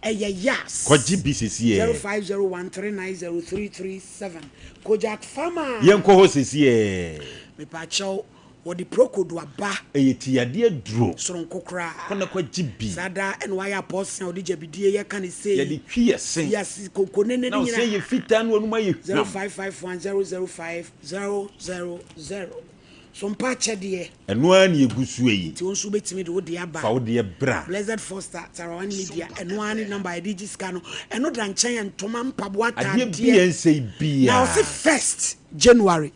S1: Ɛyɛ Yas.
S2: Kɔgye bi sesiɛ.
S1: 0501390337 Kojak Pharma.
S2: Yɛnkɔ hɔ sesiɛ.
S1: Mepakyɛw, wɔde Procold aba.
S2: Ɛyɛ ti yadeɛ aduro.
S1: Soronko koraa.
S2: Kɔ na kɔ gye bi.
S1: Saa daa ɛna wayɛ apɔɔsen a wɔde gyabidie yɛ ka ne sei.
S2: Yɛde twi yɛ se.
S1: Yɛ konkonene ne
S2: Na
S1: nyinaa.
S2: ɔsɛ yɛ fitaa na wɔnum ayɛ hwam.
S1: 0551 005 000 So mpa akyɛdeɛ.
S2: Ɛno ara na ɛgu soɔ yi.
S1: Nti wo nso wobɛtumi de wo deɛ aba.
S2: Fa wo deɛ bra.
S1: Blessed Foster, Tarawan Media, ɛno ara ne number a yɛde gye sika no. Ɛno da nkyɛn yɛ ntoma, mpaboa,
S2: Adeɛ
S1: ataadeɛ.
S2: bi a ɛnsɛe biara.
S1: Na ɔse first January,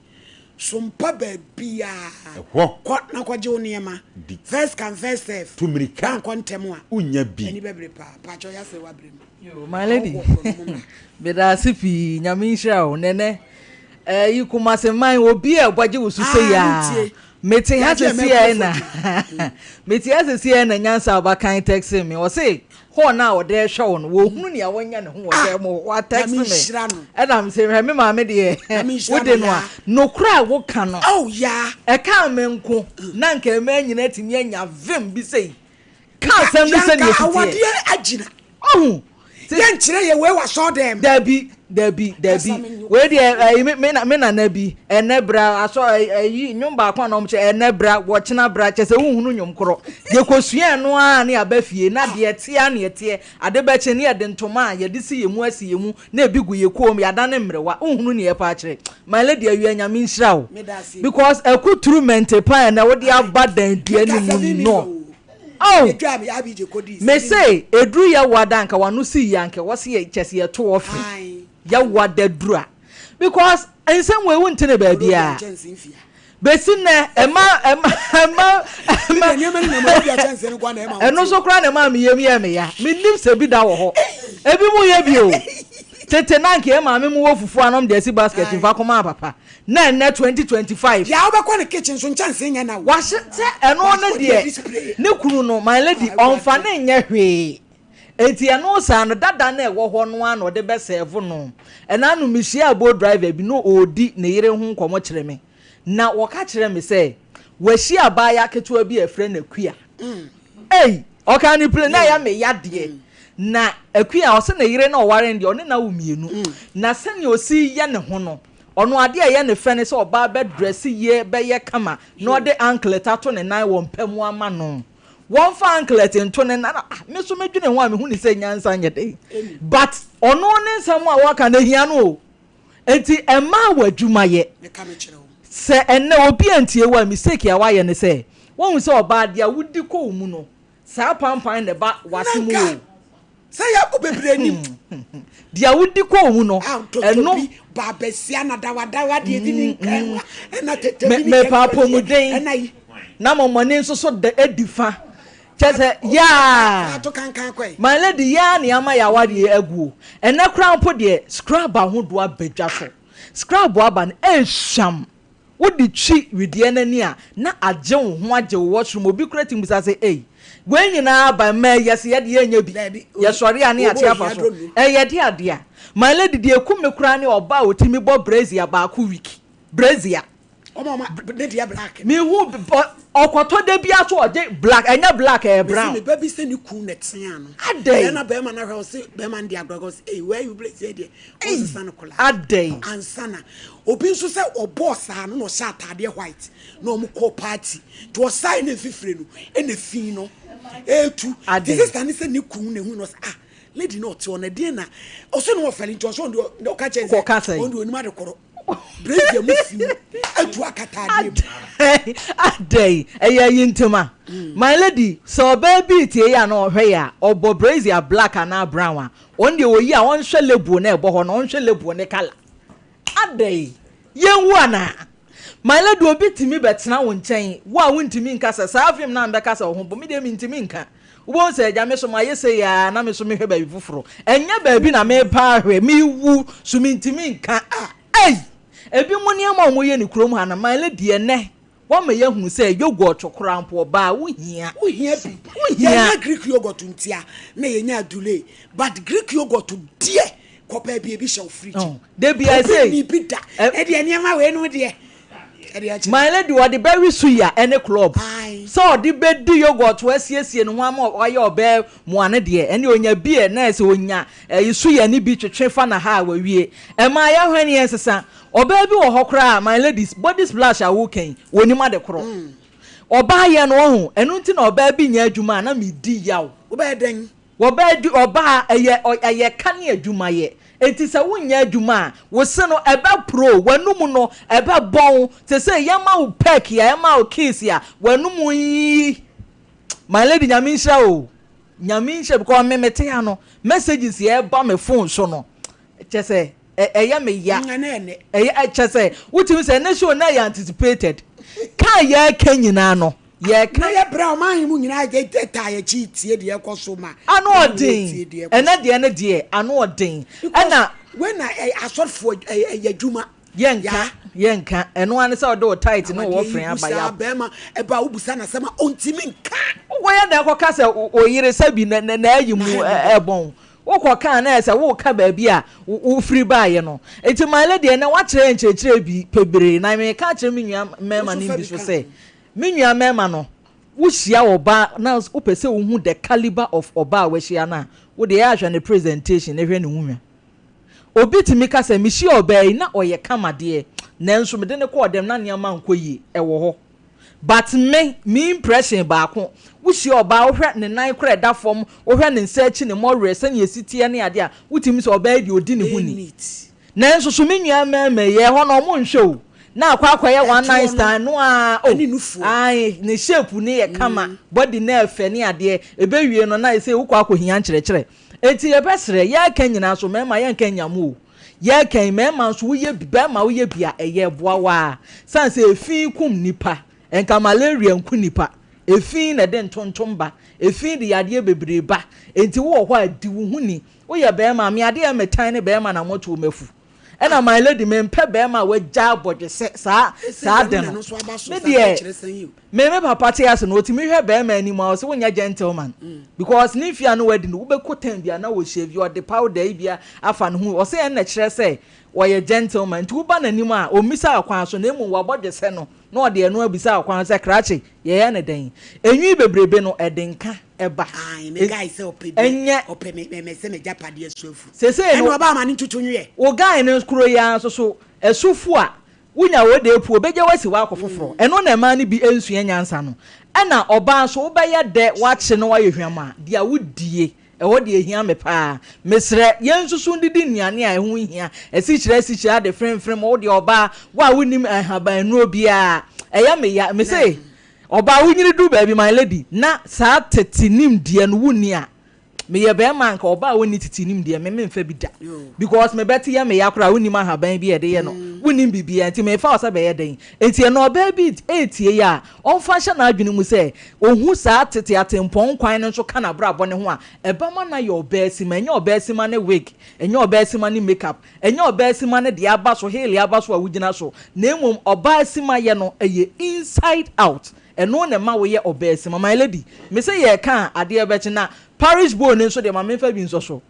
S1: so mpa baabiara.
S2: Ɛhɔ.
S1: Kɔ na kɔgye wo nneɛma.
S2: Di.
S1: First come first serve.
S2: Tu mmirika.
S1: Woankɔ ntɛm a.
S2: Wonnya bi.
S1: Ani bɛbere paa. Pakyɛw yɛasɛe w'abrɛ mu.
S4: Yo, my lady,
S1: Awɔwɔ korɔ no mommra.
S4: meda ase pii, Nyame nhyira wo. Nɛnɛ, ɛyi Kumase man, obi a ɛbɔgye wo so sɛ
S1: Ah,
S4: yaa.
S1: mentie.
S4: Mete ha
S1: Yɛagye
S4: sɛsi
S1: ɛmɛ
S4: ɛ na,
S1: kurofo
S4: mete ha sɛsi ɛ na nyansa abakan text me. Ɔse, hɔ na ɔde ɛhwɛ wo no, wɔhunu nea wɔnya ne ho wɔ
S1: Ah,
S4: dɛm hɔ. Wa text
S1: Nyame
S4: me.
S1: nhyira no.
S4: Ɛna me sɛ, hwɛ me maame deɛ,
S1: Nyame nhyira
S4: wode
S1: no,
S4: no a,
S1: yaa.
S4: nokora a woka no.
S1: Oh, yaa.
S4: Ɛka me nko, na nka ɛma nyina tumi anya vim bi sei. Ka asɛm no sɛnea
S1: Yanka
S4: ɛsi teɛ.
S1: awadeɛ agyina.
S4: Ɔho.
S1: Yɛnkyerɛ yɛ wei wɔ asɔɔdɛm.
S4: Dabi, dabi, dabi. Wei deɛ ɛyi me me me nana bi ɛnɛ bra asɔ ɛyi nnwom baako a na wɔn kyɛ ɛnɛ bra wɔkyena bra kyɛ sɛ wohunu nnwom korɔ. Yɛkɔsua ɛno ara ne aba fie na deɛ ɛteɛ ne ɛteɛ ade bɛkye ne yɛde ntoma a yɛde si yɛn mu asi yɛn mu na ebi gu yɛ kɔn mu yɛadane mmerewa wohunu ne yɛpa akyerɛ. My lady awia Nyame nhyira wo because akuturu mente pan na wode aba dan dua ne mu no. Oh! Me se eduru yɛ da anka wano si yɛ anka wɔsi yɛ kyɛse yɛ to ɔfiri yɛ da duru a because nsɛm wɔ ewu ntene baabi a besi nɛ ɛma ɛma ɛma ɛma ɛno nso koraa na ɛma mi yam yɛ mi ya mi nim sɛ bi da wɔ hɔ ebi mu yɛ bi o tete na nka yɛ maame mu wɔ fufuo anom de asi basket nfa kɔma papa na ɛnɛ 2025.
S1: Deɛ wobɛkɔ ne kitchen so nkyɛnsee nyɛ na wo.
S4: Wahye sɛ ɛno ne deɛ ne kunu no my lady ɔnfa ne nyɛ hwee enti ɛno saa no dada na ɛwɔ hɔ no ara na ɔde bɛ serve no. Ɛna ano mehyiaa boat driver bi na ɔredi ne yere ho nkɔmmɔ kyerɛ me na wɔka kyerɛ me sɛ wahyia abaayewa ketewa bi a yɛfrɛ no Akua. Ei! Ɔkaa ne plane na ɛyɛ me ya deɛ. Na Akua ɔse ne yere na ɔware no deɛ ɔne no awo mmienu na sɛnea ɔsi yɛ ne ho no Ɔno adeɛ a ɛyɛ no fɛ ne sɛ ɔbaa bɛ drɛse yie bɛyɛ kama na ɔde anklet ato ne nan wɔ mpa mu ama no. Wɔmfa anklet nto ne nan ah me nso me dwene ho a mehu ne sɛ nyansa nyɛ den but ɔno ne nsɛm a wɔka no ɛhia no o. Enti ɛmaa wɔ adwuma yɛ. Sɛ ɛnnɛ obi antie wo a mistake a wayɛ ne sɛ wahu sɛ ɔbaa deɛ a wodi kɔ wo mu no Saa pampan na ɛba w'ase mu o.
S1: Sɛ yɛ kɔ bebree anim.
S4: Deɛ wodi kɔɔ mu no, ɛno.
S1: Bi baabasia na dawadawa deɛ di ne nkan ɛna tete bi ne
S4: Mepɛ apɔmuden
S1: ɛna yi.
S4: Na mɔmɔne nso so da adi fa. Kyɛ sɛ yaa.
S1: Ato kankan kɔe.
S4: My lady yaa ne ama yɛ awadeɛ agu o. Ɛnɛ koraa mpo deɛ scrub ahodoɔ aba dwa so. Scrub aba no ɛhwam. Wode twi wedeɛ no ani a, na agye wo ho agye wo washroom. Obi koraa tumi bisa sɛ, Ei, wei nyinaa aba mmaa yi, yɛse yɛde yɛnyɛ bi. Yɛsɔre a ne yɛate afa so. Ɛyɛ de adeɛ a. My lady, deɛ ɛku me koraa ne ɔbaa a ɔtumi bɔ brazier baako week. Brazier. Mehu ɔkɔtɔ da biara so ɔgye black, ɛnyɛ black, ɛyɛ brown.
S1: Me ba bi sɛ ne kun na ɛtea no.
S4: Adɛn?
S1: Ɛna bɛrima no ahwɛ ɔse bɛrima no de agorɔ ɔse, ei, where you brazier deɛ, ɔnsesa no koraa.
S4: Adɛn?
S1: Ansa na. Obi nso sɛ ɔbɔɔ saa no na ɔhyɛ ataadeɛ white na ɔmo kɔɔ party nti ɔsae na mfifire no ɛna fi no ɛɛtu nti sister ne sɛ ne kun na ehu no ɔsɛ ah lady na ɔte hɔ na ɛdeɛn na ɔsɛ na ɔfɛle nti ɔsɛ ɔno deɛ ɔka kyɛn sɛ ɔno deɛ onim ade korɔ brazier mu fi atu akata adeɛ
S4: mu. Adɛn ɛyɛ ayi ntoma my lady sɛ ɔbaa bi tie yɛ a na ɔhwɛ yɛ a ɔbɔ brazier black anaa brown a ɔno deɛ ɔyi a ɔnhwɛ label na ɛbɔ hɔ no ɔnhwɛ label ne colour. Adɛn? Yɛnwu anaa? My lady, obi tumi bɛtena wo nkyɛn, wo a wontumi nka sɛ, saa vim no a mebɛka sɛ wo ho bɔ, me deɛ mentumi nka. Wobɛhu sɛ, agya, me so mayɛ sei ara na me nso mehwɛ baabi foforɔ. Ɛnyɛ baabi na merepa ahwɛ, mewu, so mentumi nka. Ei! Ebinom nneɛma a wɔyɛ no kurom ha no, my lady, ɛnnɛ, Woama yɛahunu sɛ yogurt koraa mpo ɔbaa wo hia.
S1: Wo hia bi.
S4: Wo hia.
S1: Yɛnya Greek yogurt ntia na yɛnya adule but Greek yogurt deɛ kɔ baabi ebi hyɛ wo fridge.
S4: Oh, da bi I say.
S1: Obi ni bi da. Ɛdeɛ nneɛma wei no deɛ.
S4: My lady ɔde bɛwe suya ɛne club. Sɛ ɔde bɛdi yogurt asiesie ne ho ama wayɛ ɔbaa mua no deɛ, ɛnneɛ ɔnya beer na ɛsɛ ɔnya ɛyi suya no bi twetwe fa na ha a wawie. Ɛmaa yɛhwɛ ne yɛnsesa. Ɔbaa bi wɔ hɔ koraa a, my ladies, body splash a woka yi, ɔnnim ade korɔ. Ɔbaa yɛ no wahu, ɛno nti na ɔbaa bi nyɛ adwuma a na medi yaw.
S1: Wobɛyɛ dɛn?
S4: Wɔbaa adu ɔbaa ɛyɛ ɛyɛ ka ne adwuma yɛ. Enti sɛ wonyɛ adwuma a, wo se no ɛbɛ poro, w'anum no ɛbɛ bɔn. Sesei yɛma wo peck a, yɛma wo kiss a, w'anum yi. My lady Nyame nhyira wo o. Nyame nhyira because me mete ha no, messages a ɛba me phone so no, kyɛ sɛ ɛyɛ me ya. Ɛyɛ kyɛ sɛ wotumi sɛ ɛnɛ show na ɛyɛ anticipated. Ka a yɛreka nyinaa no, yɛreka.
S1: Na yɛ brɛ ɔman yi mu nyinaa taa yɛ akyi tie deɛ ɛkɔ so ma.
S4: Ano ɔden ɛnɛ deɛ no deɛ ano ɔden ɛna.
S1: Wei na asɔrefoɔ ɛyɛ adwuma.
S4: Yɛnka yɛnka ɛno ara ne sɛ ɔde wo tight ne wo offering aba
S1: ya. Bɛrima ɛba a wobusa n'asɛm a ɔntumi nka.
S4: Wokɔyɛ dɛn kɔka sɛ oyere sɛbi na na ayi mu ɛbɔn Wokɔ ka a na ayɛ sɛ woreka baabi a wofiri baeɛ no. Nti my lady ɛnnɛ woakyerɛ yɛn nkyerɛkyerɛ bi pebree na meka akyerɛ me nua mmarima no bi so sɛ me nua mmarima no wohyia ɔbaa na wopɛ sɛ wohu the caliber of ɔbaa a wahyia no a wo deɛ yɛ ahwɛ ne presentation na hwɛ ne ho hwa. Obi tumi ka sɛ mehyia ɔbaa yi na ɔyɛ kama deɛ nanso mede no kɔɔ dɛm na nneɛma nkɔ yie. Ɛwɔ hɔ. But me, me impression baako, wo hyia ɔbaa wo hwɛ ne nan koraa ɛda fam, wo hwɛ ne nsa akyi, ne mmɔwerɛ, sɛnea ɛsi teɛ ne adeɛ a, wo tumi sɛ ɔbaa yi deɛ ɔdi ne ho ni. Nanso so me nua mmarima yi, ɛhɔ no ɔmo nhwɛ o, na akɔ akɔyɛ one night stand no ara oh, ae, ne shape no yɛ kama, body no ɛfɛ ne adeɛ, ɛbɛwie no na ɛsei wokɔ akɔhia nkyerɛkyerɛ. Enti yɛbɛsrɛ, yɛreka nyinaa nso mmarima yɛnka nnya mo o, Yɛreka yi, mmarima nso, woyɛ bi, barima woyɛ bi a, ɛyɛ ɛboa wo ara. Sane sɛ efi kum nnipa. Nka malaria nku nnipa. Efi na ɛde ntontom ba. Efi de yadeɛ bebree ba. Enti wowɔ hɔ a, di wo ho ni. Woyɛ barima a, me adeɛ a metan ne barima na moto mafu. Ɛna my lady, mempɛ barima a wagya abɔdwesɛ saa, saa ade no. Me deɛ, Me me papa te ase no otumi hwɛ bɛɛma anim a ɔse wonyɛ gentleman because ne mfie a na wadi no wobɛkɔ time bia na wɔ shave ɔde powder yi bia afa ne ho ɔse ɛnna kyerɛ sɛ ɔyɛ gentleman nti woba n'anim a ɔmmisa kwan so na mmom wabɔ dwesɛ no na ɔde ɛno abisa kwan sɛ krakye yɛyɛ ne dɛn enwi bebrebe no ɛde nka ɛba
S1: Ae, me guy sɛ ɔpɛ bi,
S4: ɛnyɛ
S1: ɔpɛ me, me, me sɛ m'agyapadeɛ so afu.
S4: Sesei no,
S1: Ɛna ɔbaa ma ne ntutu nweɛ.
S4: Wo guy no koro yi ara nso so, ɛso fu a, Wonya wo de apu, obegya wo asi hɔ akɔ foforɔ. Ɛno na mmaa no bi nsua nyansa no. Ɛna ɔbaa nso, wobɛyɛ dɛ woakye na woayɛ hwam a, deɛ wodie, ɛhɔ deɛ ɛhia me paa. Mesrɛ, yɛnsusu ndidi nnuane a ɛho nhia, asikyire asikyire, ade fremfrem, wo deɛ ɔbaa, wo a wonnim nhaban nnuro biara, ɛyɛ me ya. Mese, ɔbaa wonyini duru baabi, my lady, na saa tete nimdeɛ no wonni a, Meyɛ bɛɛma anka ɔbaa a ɔnni tete nimdeɛ me menfa bi da because me bɛte yɛ me ya koraa wonnim ahaban bi a yɛde yɛ no wonnim biribiara nti mefa wo sɛ bɛyɛ dɛn nti ɛnɛ ɔbaa bi retie yi a ɔmfa nhyɛ n'adwene mu sɛ ɔhu saa tete atempɔn kwan no nso ka n'abrabɔ no ho a ɛbɛma no ayɛ ɔbaa sima ɛnyɛ ɔbaa sima ne wig ɛnyɛ ɔbaa sima ne make up ɛnyɛ ɔbaa sima ne deɛ aba so heel aba so a wogyina so na mmom ɔbaa sima yɛ no ɛyɛ inside out Ɛno na ɛma woyɛ ɔbaasima. My lady, me se yɛreka a, adeɛ bɛkye. Na parish bowl no nso deɛ, ma memfa bi nsɔ so.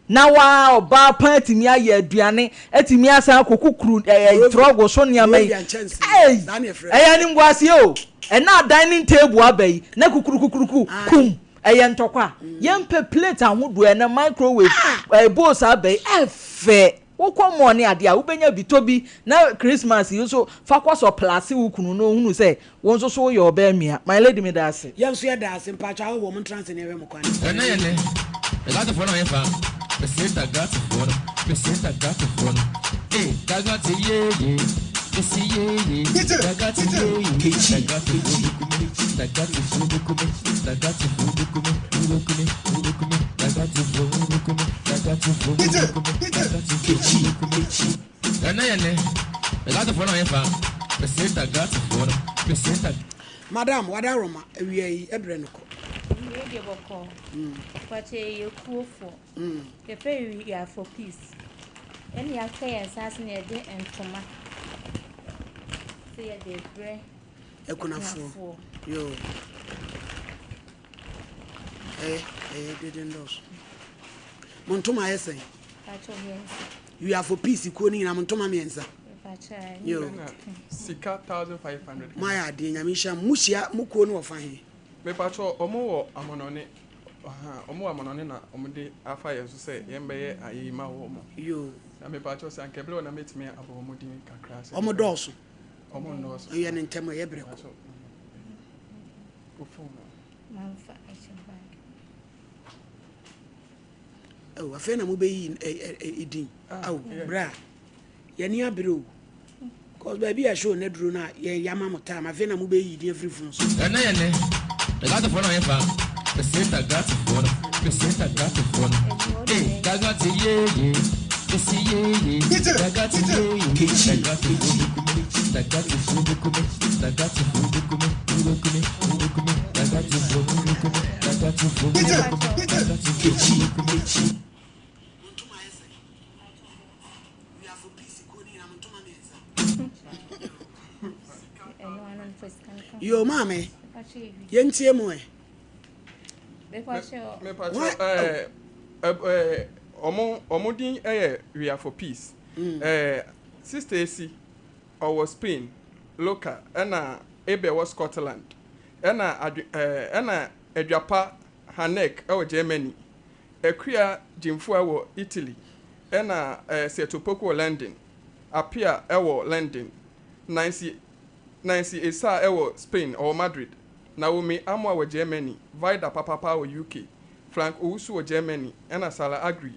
S4: Na waa ɔbaa pa atumi ayɛ aduane, atumi asan akɔ kukuru ɛɛ trɔgo so nneɛma yi. Ei! Ɛyɛ animguaseɛ o. Ɛna dining table aba yi, na kukuru kukuruku kum. Ɛyɛ ntɔkwa. Yɛmpɛ plate ahodoɔ, ɛnɛ microwave, ɛɛ bowls aba yi, ɛfɛ. Wokɔ mall ne adeɛ a, wobɛnya bi. Tɔ bi na Christmas yi nso fa kɔ sɔplase wo kunu na ɔhunu sɛ wo nso so woyɛ ɔbaa mia. My lady meda ase.
S1: Yɛn nso yɛda ase. Mpakyɛw ahɔhoɔ mo ntena ase na yɛhwɛ mo kwan.
S5: Ɛnɛ yɛ nɛ, Gatofoɔ no ɔyɛ fa, Peseta Gatofoɔ no, Peseta Gatofoɔ no, eh, Dagate yeye, Mesi yeye, Dagate yeye, Dagatofoɔ bɛkume, Dagatofoɔ bɛkume, Dagatofoɔ bɛkume, wobɛkume, wobɛkume, Dagatofoɔ wobɛkume, Dagatofoɔ wobɛkume, Dagatofoɔ wobɛkume. Ɛnɛ yɛ nɛ, Gatofoɔ no ɔyɛ fa, Peseta Gatofoɔ no, Peseta.
S1: Madam, wadaworoma, awia yi, ɛbrɛ no kɔ.
S6: Awia deɛ bɔkɔɔ. Mpakyɛ yɛyɛ kuofoɔ. Yɛfrɛ we are for peace. Ɛna yɛaka yɛn nsa ase na yɛde ntoma sɛ yɛde rebrɛ
S1: Akunafoɔ. Yoo. Ɛyɛ, ɛyɛ dede ndɔɔso. Mo ntoma ayɛ sɛn?
S6: Mpakyɛ mmiɛnsa.
S1: We are for peace kuo no nyinaa mo ntoma mmiɛnsa.
S6: Mpakyɛ.
S1: Yo.
S7: Ɛna sika 1500.
S1: Moayɛ adeɛ, Nyame nhyira mo. Mohyia mo kuo no wɔ fa he?
S7: Mepakyɛw, ɔmo wɔ amanɔne, ahaa, ɔmo wɔ amanɔne na ɔmo de afa yɛn so sɛ yɛn bɛyɛ ayeyi ma wɔn.
S1: Yoo.
S7: Na mepakyɛw sɛ anka ɛberɛ wɔ na mɛtumi abɔ wɔn din kakra sɛ.
S1: Ɔmo dɔɔso.
S7: Ɔmo nnɔɔso.
S1: Yɛ no ntɛm, ɛyɛ berɛ kɔ.
S7: Wo phone no.
S6: Mamfa ɛhyɛ bag.
S1: Oh, afei na mobɛyi edin. Aw, bra. Yɛni abere o. Cause baabi a show no aduro no a yɛ yɛama mo time afei na mobɛyi din afiri phone so.
S5: Ɛnɛ yɛ nɛ, Gatofoɔ no ɔyɛ fa, Peseta Gatofoɔ no, Peseta Gatofoɔ no, eh, Gagate yeye, Besi yeye, Gagate yeye, Gagatofoɔ bɛkume, Gagatofoɔ bɛkume, Gagatofoɔ bɛkume, wobɛkume, wobɛkume, Gagatofoɔ wobɛkume, Gagatofoɔ wobɛkume, Gagatofoɔ wobɛkume.
S1: Mo ntoma ayɛ sɛn? We are for peace kuo no nyinaa mo ntoma mmiɛnsa. Yo maame, yɛntie mu ɛ.
S7: Ɔmo din yɛ We are for peace. Mm. Sister Esi ɔwɔ Spain, Loca, ɛna Abel wɔ Scotland, ɛna ɛna Aduapa Hanek ɛwɔ Germany, Akua Gyimfua wɔ Italy, ɛna Seth Opoku wɔ London, Apia ɛwɔ London, Nancy Nancy Esah ɛwɔ Spain, ɔwɔ Madrid, Naomi Amoah wɔ Germany, Vida Papapa wɔ UK, Frank Owusu wɔ Germany, ɛna Salah Agri,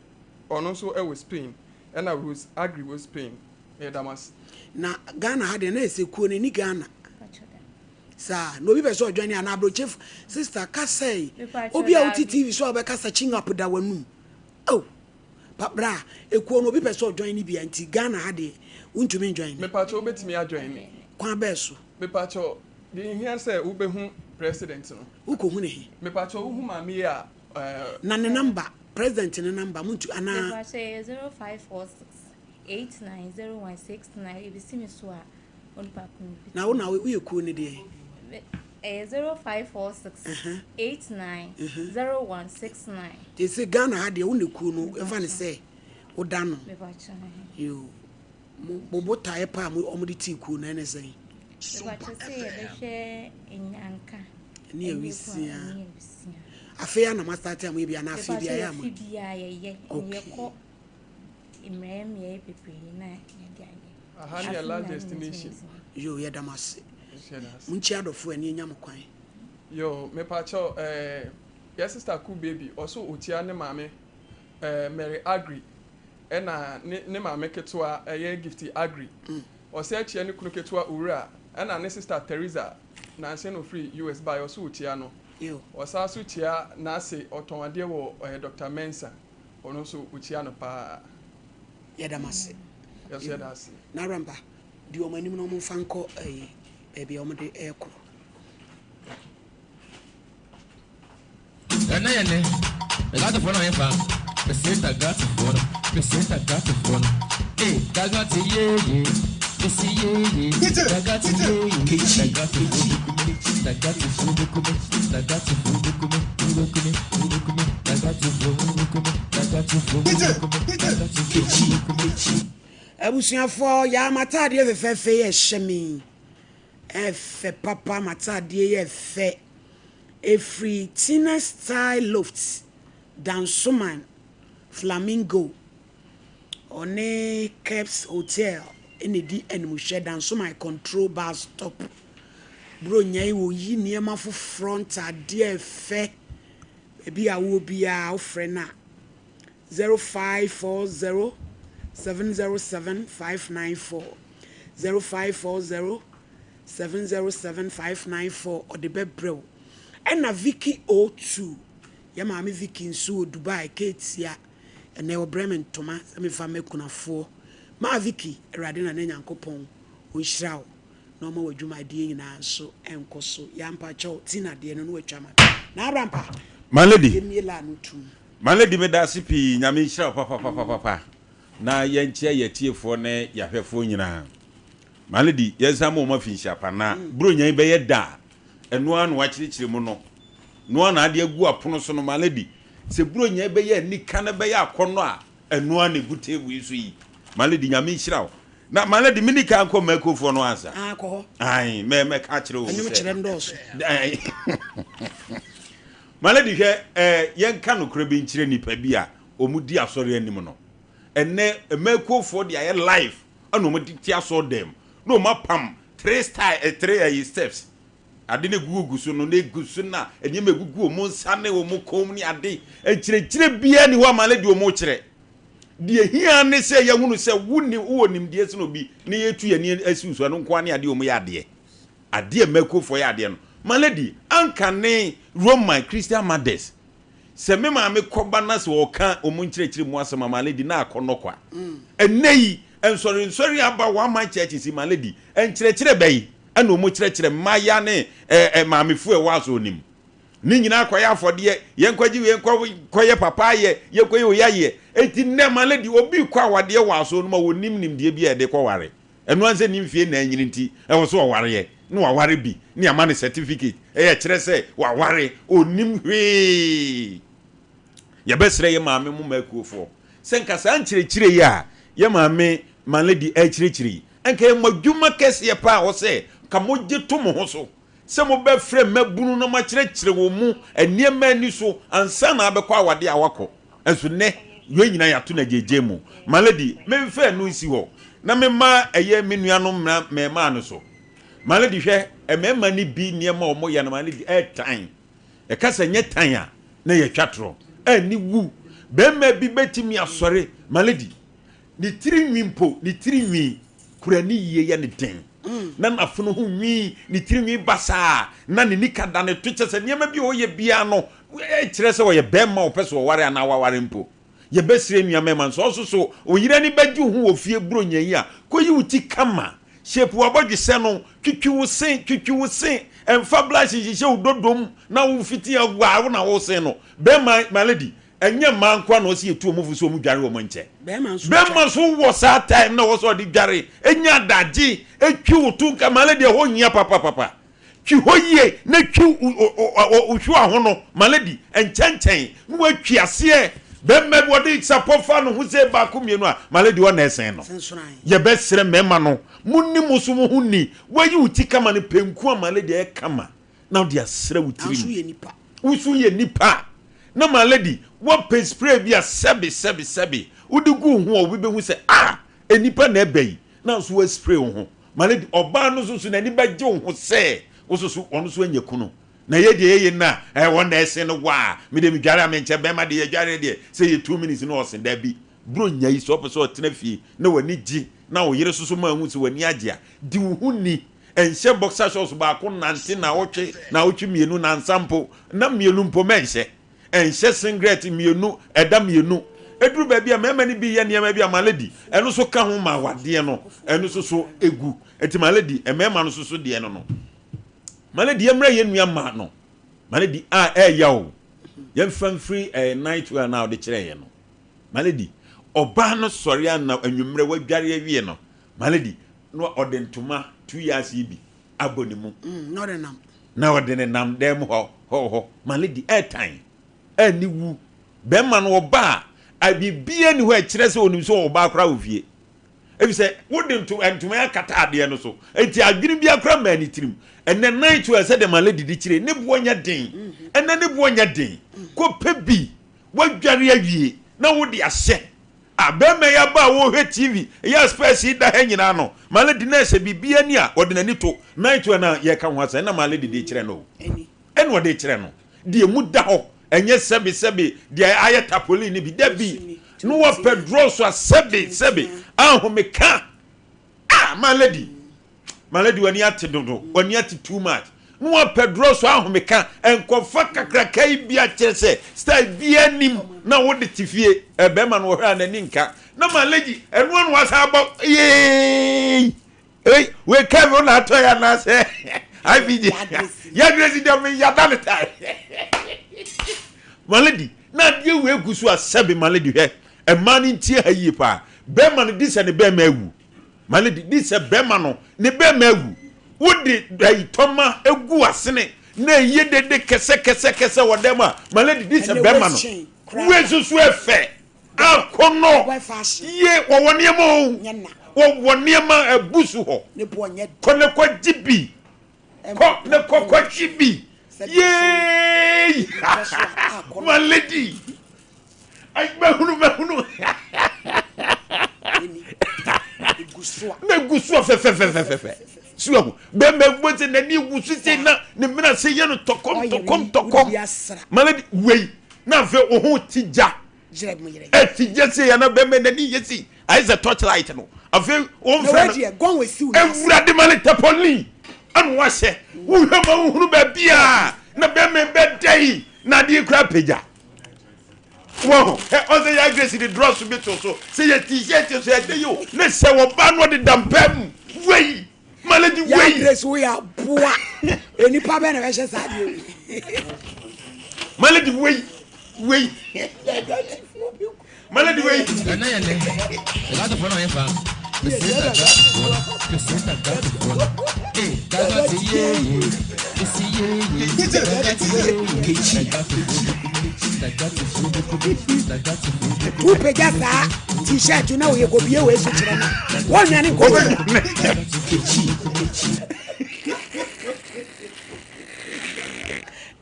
S7: ɔno nso ɛwɔ Spain, ɛna Rose Agri wɔ Spain. Yɛda mo ase.
S1: Na Ghana ha deɛ na ɛsɛ kuo no ɛni Ghana saa na obi pɛ sɛ ɔdwane anaa abrɔkyɛ sister kasa yi obi a wote TV so a wobɛkasa ching up da w'anum oh pa bra ekuo no obi pɛ sɛ ɔdwane ne bia nti Ghana ha deɛ wontumi ndwane.
S7: Mepakyɛ wobɛtumi adwane ne.
S1: Kwan bɛɛ so.
S7: Mepakyɛ deɛ ehia sɛ wobɛhu president no.
S1: Wokɔhu ne he?
S7: Mepakyɛ wohu maame yi a ɛɛ.
S1: Na ne number president ne number muntu anaa.
S6: Mepakyɛ ɛyɛ 0546 890169 ebesi me so a onipa ko no bi.
S1: Na wo na woyɛ kuo no deɛ?
S6: Ɛyɛ 0546 890169.
S1: Te sɛ Ghana ha deɛ wo na kuo no ɛfa ne sɛ woda no. Yoo. Mo botaeɛ pa a wɔde tii kuo no ɛne sɛn?
S6: Mepakyɛ sɛ yɛbɛhwɛ nyanka.
S1: Ne awisia. Afei a na mo asate a mo yɛ bi anaa afei bi ayɛ ama.
S6: Mepakyɛ afe biara yɛyɛ.
S1: Okay.
S6: Yɛkɔ mmerɛ mmeaeɛ bebree na yɛde ayɛ.
S7: Aha ne yɛ last destination.
S1: Yo, yɛda mo ase. Monkyia adɔfoɔ ani anya mo kwan.
S7: Yo, mepakyɛw eh, yɛ sister cool baby, ɔso okyia ne maame eh, Mary Agri, ɛna ne ne maame ketewa ɛyɛ Gifty Agri. Ɔsɛ kyia ne kunu ketewa Owura, ɛna ne sister Teresa, nanse na ofiri US baeɛ, ɔso okyia no. Ɔsan so kyia n'ase, ɔtɔn adeɛ wɔ eh, Doctor Mensah, ɔno nso okyia no paa.
S1: Yɛda mo ase.
S7: Yɛso yɛda ase.
S1: Na Rampa, di wɔn anim na wɔn mfa nkɔ ɛyi baabi a wɔn de ɛrekɔ.
S5: Ɛnɛ yɛ nɛ, Gatofoɔ no ɔyɛ fa, Peseta Gatofoɔ no, Peseta Gatofoɔ no, eh, Gagate yeye, Besi yeye, Gagate yeye, Gagatofoɔ bɛkume, Gagatofoɔ bɛkume, Gagatofoɔ bɛkume, wobɛkume, wobɛkume, Gagatofoɔ wobɛkume, Gagatofoɔ wobɛkume, Gagatofoɔ wobɛkume.
S1: Abusuafoɔ, yaa m'ataadeɛ fɛfɛɛfɛ yi ɛhyɛ me ɛfɛ papa, m'ataadeɛ yi ɛfɛ. Ɛfiri Tina Style Loft, Dansoman, Flamingo, ɔne Kebs Hotel ɛna ɛdi animhwɛ, Dansoman Control Bus Stop. Buronya yi wɔyi nneɛma foforɔ, ntaadeɛ ɛfɛ, baabi a wowɔ biara wofrɛ no a 0540 707 594 0540 707 594 ɔde bɛbrɛ wo. Ɛna Vicky O2 yɛ maame Vicky nso wɔ Dubai Ketia ɛnɛ ɔbrɛ me ntoma sɛ mefa mɛkunafoɔ. Maa Vicky, Awurade na ne Nyankopɔn ɔnhyira wo na ɔma w'adwumadeɛ nyinaa nso ɛnkɔ so. Yɛampa kyɛw Tina deɛ no na watwa ma. Na Abrampa,
S2: My lady.
S1: yɛmmie laa no tum.
S2: My lady meda ase pii Nyame nhyira wo papapapapa na yɛnkyia yɛatiefoɔ ne yɛahwɛfoɔ nyinaa. My lady yɛnsan ma wɔn afinhyia pa na Buronya yi bɛyɛ da a ɛno ara na wakyerɛkyerɛ mu no no ara na ade agu apono so no. My lady sɛ Buronya yi bɛyɛ anika na bɛyɛ akɔnnɔ a ɛno ara na ɛgu table yi so yi. My lady Nyame nhyira wo.
S8: Na my lady, mini kan kɔ mmakuofoɔ no ansa.
S1: Ah, kɔ hɔ.
S8: Ae, mɛ mɛka akyerɛ wɔn
S1: Ɛnwom
S8: sɛ.
S1: kyerɛ ndɔɔso.
S8: Ae. My lady, hwɛ, eh, yɛnka nokorɛ bi nkyerɛ nnipa bi a wɔn di asɔre anim no. Ɛnnɛ, mmakuofoɔ de ayɛ life ɛna wɔn de te asɔre dɛm. Na wɔn apam three style, eh, three eh, steps. Ade no egugugu so no, na egu so na nneɛma egugu wɔn nsa ne wɔn kɔn mu ne ade. Nkyerɛkyerɛ biara ni hɔ a my lady wɔn rekyerɛ. Deɛ ɛhia ne sɛ yɛhunu sɛ wonni wowɔ nimdeɛ sene obi na yɛtu yɛn ani asi wo so, ɛno nko ara ne adeɛ a wɔyɛ adeɛ. Adeɛ a mmakuofoɔ yɛ adeɛ no. My lady, anka ne Roman Christian mothers, sɛ me maame kɔba na sɛ ɔka wɔn nkyerɛkyerɛ mu asɛm a, my lady, na akɔ nnɔkwa. Ɛnnɛ yi, nsɔrensɔre aba one man churches yi, my lady, nkyerɛkyerɛ bɛn ɛna wɔn kyerɛkyerɛ mmayewa ne ɛɛ maamefoɔ a ɛwɔ asɔre no mu? Ne nyinaa kɔyɛ afɔdeɛ, yɛnkɔgye wei nkɔ kɔyɛ papa ayɛ, yɛnkɔyɛ wei ayɛ. Enti nnɛ ma lady, obi rekɔ awadeɛ wɔ asɔre no mu a ɔnnim nimdeɛ bi a yɛde kɔware. Ɛno ara sɛ ne mfie nna anyini nti, ɛwɔ sɛ ɔwareɛ, na waware bi, na yɛama no certificate, ɛyɛ kyerɛ sɛ waware, ɔnnim hwee. Yɛbɛsrɛ yɛ maame mo mmakuofoɔ sɛ nka saa nkyerɛkyerɛ yi a yɛ maame ma lady ɛrekyerɛkyerɛ yi, nka ɛyɛ mo adwuma kɛseɛ paa wɔ sɛ nka mogye to mo ho so sɛ mobɛfrɛ mmabunu na moakyerɛkyerɛ wɔn mu nneɛma ani so ansa na abɛkɔ awadeɛ a wakɔ. Nso nnɛ, yɛn nyinaa yɛato no agyegye mu. My lady, memfa ɛno nsi hɔ na memma ɛyɛ me nuanom mmra mmarimaa no so. My lady, hwɛ, mmarima no bi nneɛma a wɔyɛ no, my lady, ɛretan. Ɛka sɛ nyɛ tan a, na yɛatwa torɔ. Aniwu. Barima bi bɛtumi asɔre, my lady, Ne tiri nwi mpo, ne tiri nwi kura ne yie yɛ ne den. Na n'afono ho nwi, ne tiri nwi basaa, na ne nika da ne to kyɛ sɛ nneɛma bi a ɔyɛ biara no kyerɛ sɛ ɔyɛ barima a ɔpɛ sɛ ɔware anaa waware mpo. Yɛbɛsrɛ nua mmarima nso, ɔso so wo yere ani bɛgye wo ho wɔ fie Buronya yi a, kɔyi wo ti kama, shape w'abɔdwesɛ no, twitwi wo se, twitwi wo se, mfa blush nhyehyɛ wo dodom na wo fiti a wo na wo se no. Barima, my lady, Ɛnyɛ mmaa nkoa na ɔsɛ yɛtu wɔn fo sɛ wɔn dware wɔn nkyɛ. Bɛrima nso wɔ saa time na ɔwɔ sɛ ɔde dware, nya adagye, twi wo to nka male deɛ ɛhɔ hia papapapa. Twi hɔ yie na twi wo hwewa ho no male di nkyɛnkyɛn na watwi aseɛ. Bɛrima bi ɔde sapɔ fa ne ho sɛ baako mmienu a male di ɔna ɛsɛn no. Yɛbɛsrɛ mmarima no mo ni mo so mo ho ni. Wayi wo ti kama no pɛnku a male deɛ ɛyɛ kama. na wode asra wo tirim. Wo nso yɛ nipa. Na my lady, woapɛ spray bi a sɛbe sɛbe sɛbe wode gu wo ho a obi bɛhu sɛ ah, nnipa na ɛba yi, na nso woaspray wo ho. My lady, ɔbaa no nso so n'ani bɛgye wo ho sɛ wo nso so ɔno nso anya kunu. Na yɛ deɛ yɛyɛ no a, ɛɛ wɔn na ɛsen no waa, me deɛ medware a menkyɛ, bɛrima deɛ yɛdware deɛ sɛ yɛ 2 minutes na ɔsen, dabi. Buronya yi sɛ ɔpɛ sɛ ɔtena fie na w'ani gye na wo yere nso so ma ahu sɛ w'ani agye a, di wo ho ni. Nhyɛ boxer shorts baako nnante naawɔtwe, naawɔtwe mmienu, nansa mpo, na mmienu mpo mɛnhyɛ. Nhyɛ singlet mmienu, ɛda mmienu. Ɛduru baabi a mmarima no bi yɛ nneɛma bi a my lady, ɛno nso ka ho ma awadeɛ no, ɛno nso so ɛgu. Nti my lady, mmarima no nso so deɛ no no. My lady, yɛmmrɛ yɛn nua mmaa no. My lady, a ɛɛya o. Yɛmfa mfiri ɛɛ night wear no a wode kyerɛɛ yɛn no. My lady, ɔbaa no sɔre ana anwummerɛ wadware awie no, my lady, na ɔde ntoma 2 yards yi bi abɔ ne mu.
S1: Na ɔde nam.
S8: Na ɔde ne nam dan mu hɔ hɔ hɔ. My lady, ɛɛtan, ɛɛni wu. Bɛrima no ɔba a, biribiara ni hɔ a ɛkyerɛ sɛ onim sɛ ɔbaa koraa wɔ fie. Efisɛ wode ntoma akata adeɛ no so. Enti adwene biara koraa mmaa ne tirim. Ɛnɛ night wear sɛdeɛ my lady de kyerɛ, ne boɔ nyɛ den. Ɛnɛ ne boɔ nyɛ den. Kɔpɛ bi, woadware awie na wode ahyɛ. A bɛrima yi aba a wɔrehwɛ TV, ɛyɛ a spɛs yi da ha nyinaa no, my lady na ɛsɛ biribi ani a ɔde n'ani to night wear no a yɛreka ho asɛm, ɛna my lady de kyerɛ no o. Ɛna ɔde kyerɛ no. Deɛ mu da hɔ, ɛnyɛ sɛbe sɛbe deɛ ayɛ tapolin no bi, dabi. Na wapɛ drɔs a sɛbe sɛbe ahomeka. Ah, my lady, my lady w'ani ate dodo, w'ani ate too much. Na wapɛ drɔs ahomeka, nkɔfa kakraka yi bi akyerɛ sɛ style bi anim na wode te fie. Ɛbɛrima no wɔhwɛ a n'ani nka. Na my lady, ɛno ano wasan abɔ yee. Ei, wei Kevin na atɔ yɛ anaasɛ IBJ. Yɛadresi deɛ me yada ne tae. My lady, na adeɛ wei gu so a sɛbe my lady hwɛ. Mmaa no ntie ha yie paa. Bɛrima no di sɛ ne bɛrima awu. My lady, di sɛ bɛrima no ne bɛrima awu. Wode ayi tɔma egu asene na ɛyɛ dede kɛsɛ kɛsɛ kɛsɛ wɔ dɛm a, my lady di sɛ bɛrima no. Wei nso so ɛfɛ. Akɔnɔ ye wɔwɔ nneɛma o. Wɔwɔ nneɛma abu so hɔ. Kɔ ne kɔ gye bi. Kɔ ne kɔ kɔ gye bi. Yeeyi. My lady. Mahunu mahunu. Na egu so a fɛfɛfɛfɛfɛ. So ahu. Bɛrima egu sɛ n'ani egu so sɛ na ne mena sɛ yɛ no tɔkɔm tɔkɔm tɔkɔm. My lady wei na afei wo ho ti gya. Ɛti gya sɛ yɛ na bɛrima n'ani yɛ si ayɛ sɛ torchlight no. Afei wɔn fɛ no. Awurade ma ne tapɔlin ɛna wahyɛ. Wohwɛ ma wohunu baabi a na bɛrima bɛda yi na adeɛ kura apagya. Wɔho ɛ ɔsɛ yɛ grace de drɔs bi to so sɛ yɛ t-shirt so ɛde yi o ne sɛ wɔba no ɔde da mpɛ mu wei malady wei.
S1: Yɛ grace wo yɛ aboa enipa bɛ na bɛhyɛ saa deɛ wei.
S8: Malady wei wei. Malady wei.
S5: Ɛnɛ yɛ nɛ ɛgaatofoɔ na ɔyɛ fa mesenta gaatofoɔ no mesenta gaatofoɔ no ee gagate yeye mesi yeye gagate yeye
S1: Wopagya saa t-shirt na woyɛ kɔbie wei so kyerɛ no wɔnwane nkɔ